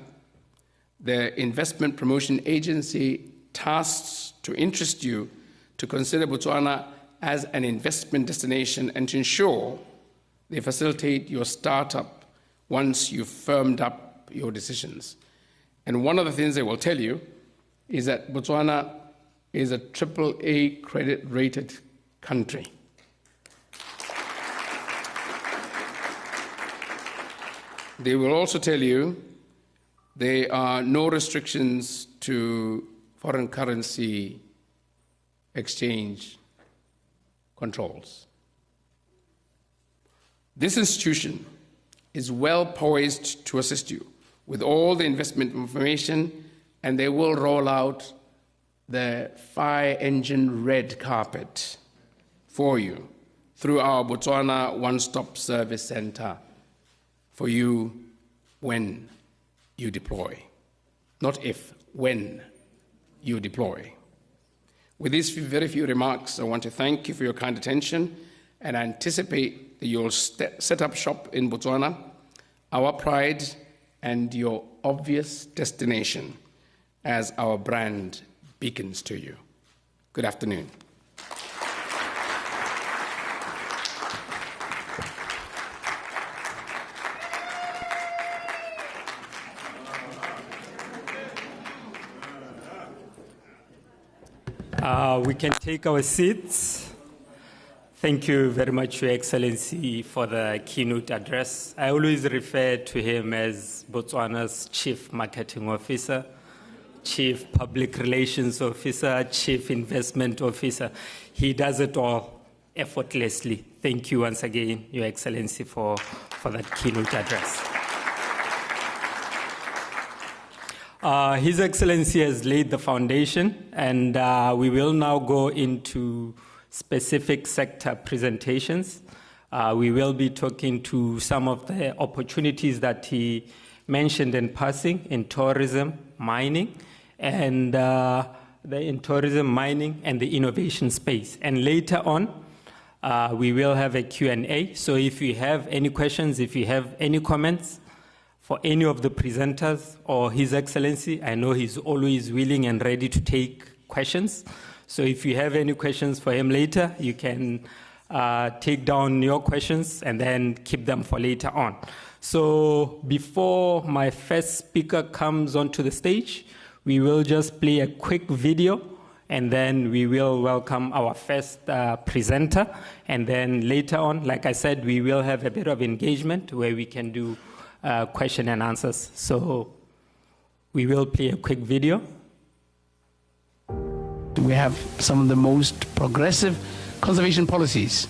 the Investment Promotion Agency tasked to interest you to consider Botswana as an investment destination and to ensure they facilitate your startup once you've firmed up your decisions. And one of the things they will tell you is that Botswana is a AAA credit rated country. They will also tell you there are no restrictions to foreign currency exchange controls. This institution is well poised to assist you with all the investment information, and they will roll out the fire engine red carpet for you through our Botswana One Stop Service Center for you when you deploy. Not if, when you deploy. With these very few remarks, I want to thank you for your kind attention and I anticipate that you'll set up shop in Botswana, our pride and your obvious destination as our brand beacons to you. Good afternoon. We can take our seats. Thank you very much, Your Excellency, for the keynote address. I always refer to him as Botswana's Chief Marketing Officer, Chief Public Relations Officer, Chief Investment Officer. He does it all effortlessly. Thank you once again, Your Excellency, for that keynote address. His Excellency has laid the foundation, and we will now go into specific sector presentations. We will be talking to some of the opportunities that he mentioned in passing in tourism, mining, and in tourism, mining, and the innovation space. And later on, we will have a Q&A. So if you have any questions, if you have any comments for any of the presenters or His Excellency, I know he's always willing and ready to take questions. So if you have any questions for him later, you can take down your questions and then keep them for later on. So before my first speaker comes onto the stage, we will just play a quick video and then we will welcome our first presenter. And then later on, like I said, we will have a bit of engagement where we can do question and answers. So we will play a quick video. We have some of the most progressive conservation policies.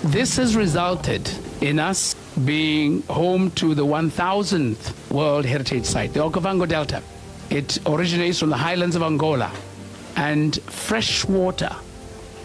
This has resulted in us being home to the 1,000th World Heritage Site, the Okavango Delta. It originates from the highlands of Angola, and fresh water,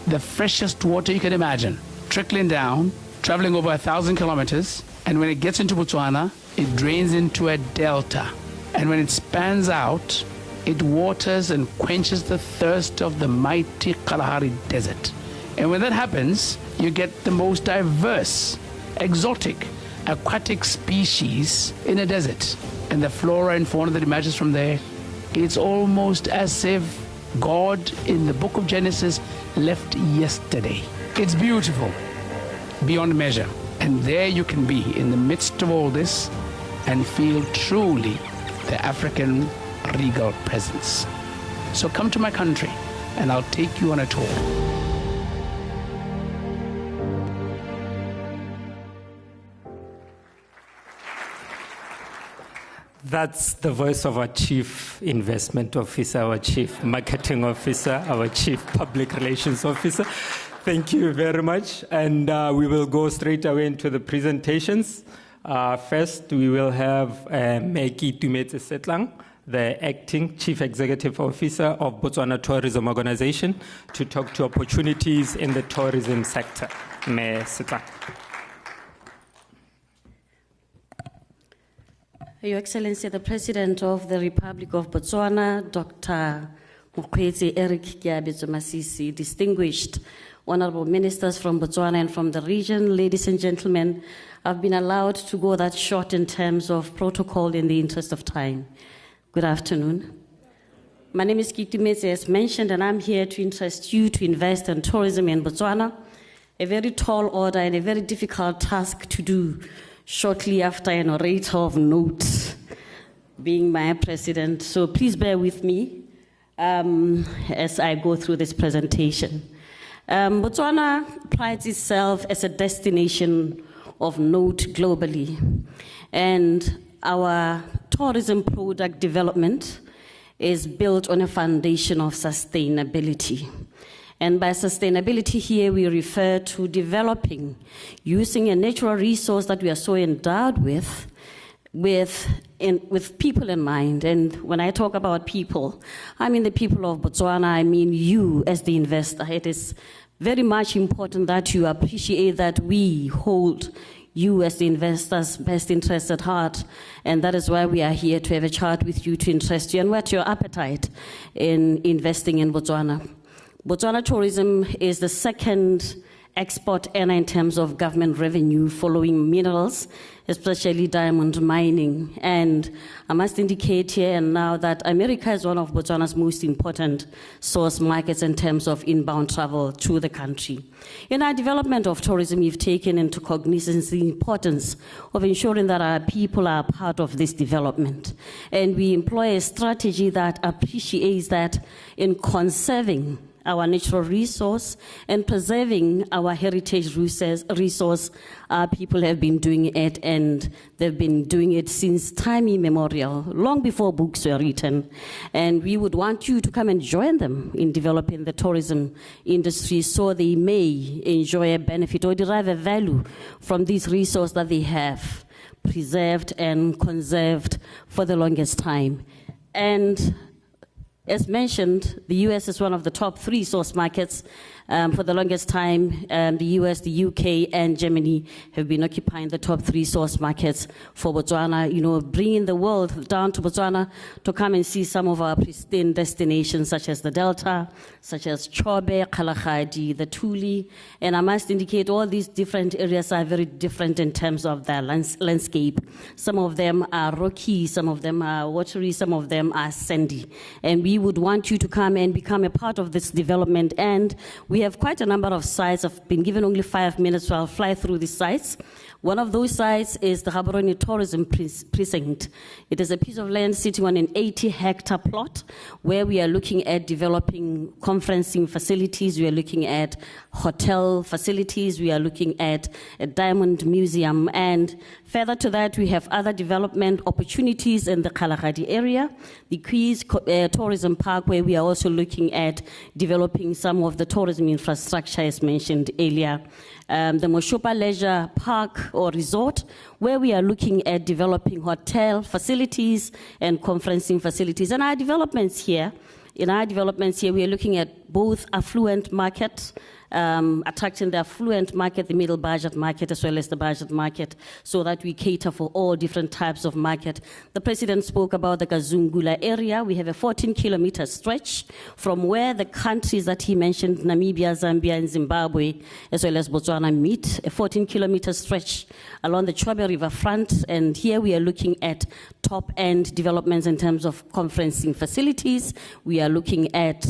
the freshest water you can imagine, trickling down, traveling over 1,000 kilometers, and when it gets into Botswana, it drains into a delta. And when it spans out, it waters and quenches the thirst of the mighty Kalahari Desert. And when that happens, you get the most diverse, exotic, aquatic species in a desert. And the flora and fauna that emerges from there, it's almost as if God in the book of Genesis left yesterday. It's beautiful, beyond measure. And there you can be in the midst of all this and feel truly the African regal presence. So come to my country and I'll take you on a tour. That's the voice of our Chief Investment Officer, our Chief Marketing Officer, our Chief Public Relations Officer. Thank you very much. And we will go straight away into the presentations. First, we will have Keitumetse Setlang, the Acting Chief Executive Officer of Botswana Tourism Organization, to talk to opportunities in the tourism sector. May Setlang. Your Excellency, the President of the Republic of Botswana, Dr. Mokgweetsi Eric Keabetswe Masisi, distinguished honorable ministers from Botswana and from the region, ladies and gentlemen, I've been allowed to go that short in terms of protocol in the interest of time. Good afternoon. My name is Keitumetse, as mentioned, and I'm here to interest you to invest in tourism in Botswana, a very tall order and a very difficult task to do shortly after an orator of note being my president. So please bear with me as I go through this presentation. Botswana prides itself as a destination of note globally, and our tourism product development is built on a foundation of sustainability. And by sustainability here, we refer to developing, using a natural resource that we are so endowed with people in mind. And when I talk about people, I mean the people of Botswana, I mean you as the investor. It is very much important that you appreciate that we hold you as the investors' best interests at heart, and that is why we are here to have a chat with you to interest you and whet your appetite in investing in Botswana. Botswana tourism is the second export earner in terms of government revenue following minerals, especially diamond mining. And I must indicate here and now that America is one of Botswana's most important source markets in terms of inbound travel to the country. In our development of tourism, we've taken into cognizance the importance of ensuring that our people are part of this development. And we employ a strategy that appreciates that in conserving our natural resource and preserving our heritage resource. Our people have been doing it, and they've been doing it since time immemorial, long before books were written. And we would want you to come and join them in developing the tourism industry so they may enjoy a benefit or derive a value from this resource that they have preserved and conserved for the longest time. And as mentioned, the US is one of the top three source markets. For the longest time, the US, the UK, and Germany have been occupying the top three source markets for Botswana, you know, bringing the world down to Botswana to come and see some of our pristine destinations, such as the Delta, such as Chobe, Kgalagadi, the Tuli. And I must indicate all these different areas are very different in terms of their landscape. Some of them are rocky, some of them are watery, some of them are sandy. And we would want you to come and become a part of this development. And we have quite a number of sites. I've been given only 5 minutes, so I'll fly through the sites. One of those sites is the Gaborone Tourism Precinct. It is a piece of land sitting on an 80-hectare plot where we are looking at developing conferencing facilities, we are looking at hotel facilities, we are looking at a diamond museum, and further to that, we have other development opportunities in the Kgalagadi area, the Queens Tourism Park, where we are also looking at developing some of the tourism infrastructure as mentioned earlier. The Moshupa Leisure Park or Resort, where we are looking at developing hotel facilities and conferencing facilities. And our developments here, we are looking at both affluent market, attracting the affluent market, the middle budget market, as well as the budget market, so that we cater for all different types of market. The president spoke about the Kazungula area. We have a 14-kilometer stretch from where the countries that he mentioned, Namibia, Zambia, and Zimbabwe, as well as Botswana, meet, a 14-kilometer stretch along the Chobe River front. And here we are looking at top-end developments in terms of conferencing facilities. We are looking at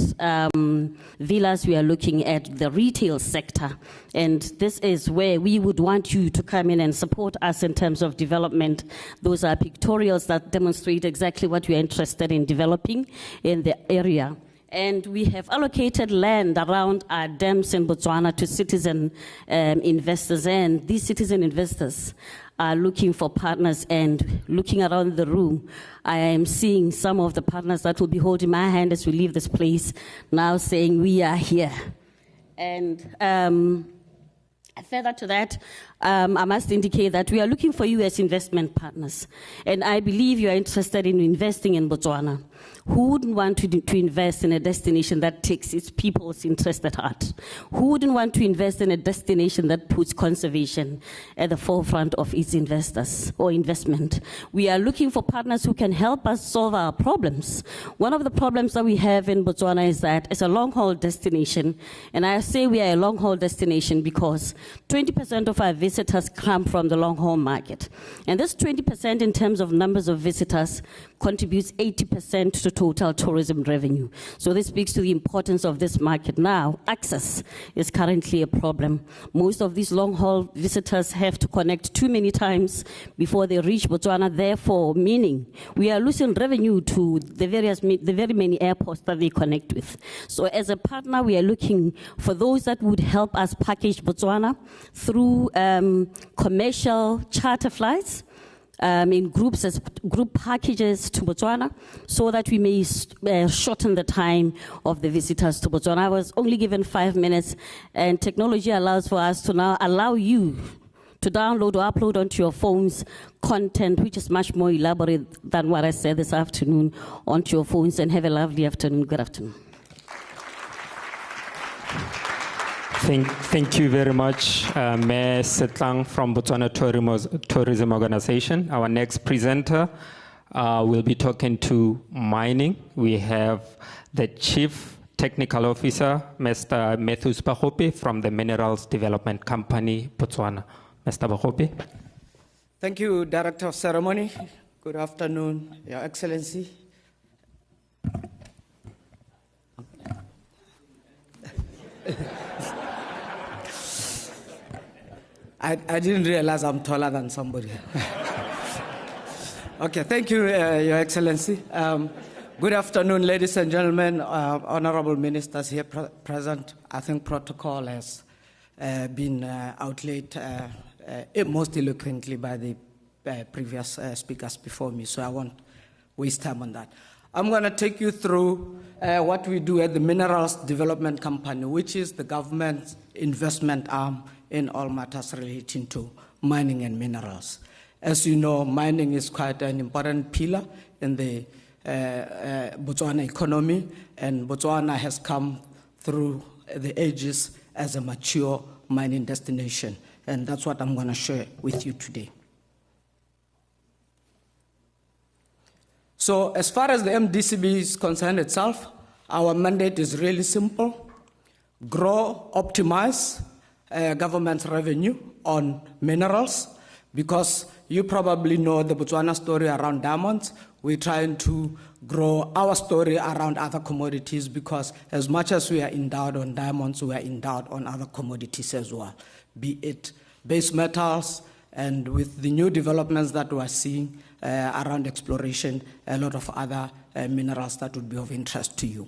villas. We are looking at the retail sector, and this is where we would want you to come in and support us in terms of development. Those are pictorials that demonstrate exactly what we are interested in developing in the area. And we have allocated land around our dams in Botswana to citizen investors, and these citizen investors are looking for partners. And looking around the room, I am seeing some of the partners that will be holding my hand as we leave this place now, saying we are here. And further to that, I must indicate that we are looking for you as investment partners. And I believe you are interested in investing in Botswana. Who wouldn't want to invest in a destination that takes its people's interest at heart? Who wouldn't want to invest in a destination that puts conservation at the forefront of its investors or investment? We are looking for partners who can help us solve our problems. One of the problems that we have in Botswana is that it's a long-haul destination. And I say we are a long-haul destination because 20% of our visitors come from the long-haul market. And this 20% in terms of numbers of visitors contributes 80% to total tourism revenue. So this speaks to the importance of this market. Now, access is currently a problem. Most of these long-haul visitors have to connect too many times before they reach Botswana, therefore meaning we are losing revenue to the very many airports that they connect with. So as a partner, we are looking for those that would help us package Botswana through commercial charter flights, in groups as group packages to Botswana, so that we may shorten the time of the visitors to Botswana. I was only given 5 minutes, and technology allows for us to now allow you to download or upload onto your phones content which is much more elaborate than what I said this afternoon onto your phones, and have a lovely afternoon. Good afternoon. Thank you very much, Mayor Setlang from Botswana Tourism Organization. Our next presenter will be talking to mining. We have the Chief Technical Officer, Mr. Matthews Bagopi from the Minerals Development Company, Botswana. Mr. Bagopi. Thank you, Director of Ceremony. Good afternoon, Your Excellency. I didn't realize I'm taller than somebody. Okay, thank you, Your Excellency. Good afternoon, ladies and gentlemen, honorable ministers here present. I think protocol has been outlaid most eloquently by the previous speakers before me, so I won't waste time on that. I'm going to take you through what we do at the Minerals Development Company, which is the government's investment arm in all matters relating to mining and minerals. As you know, mining is quite an important pillar in the Botswana economy, and Botswana has come through the ages as a mature mining destination, and that's what I'm going to share with you today. So as far as the MDCB is concerned itself, our mandate is really simple: grow, optimize government's revenue on minerals, because you probably know the Botswana story around diamonds. We're trying to grow our story around other commodities, because as much as we are endowed on diamonds, we are endowed on other commodities as well, be it base metals, and with the new developments that we are seeing around exploration, a lot of other minerals that would be of interest to you.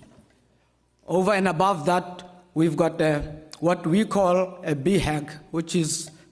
Over and above that, we've got what we call a BHAG, which is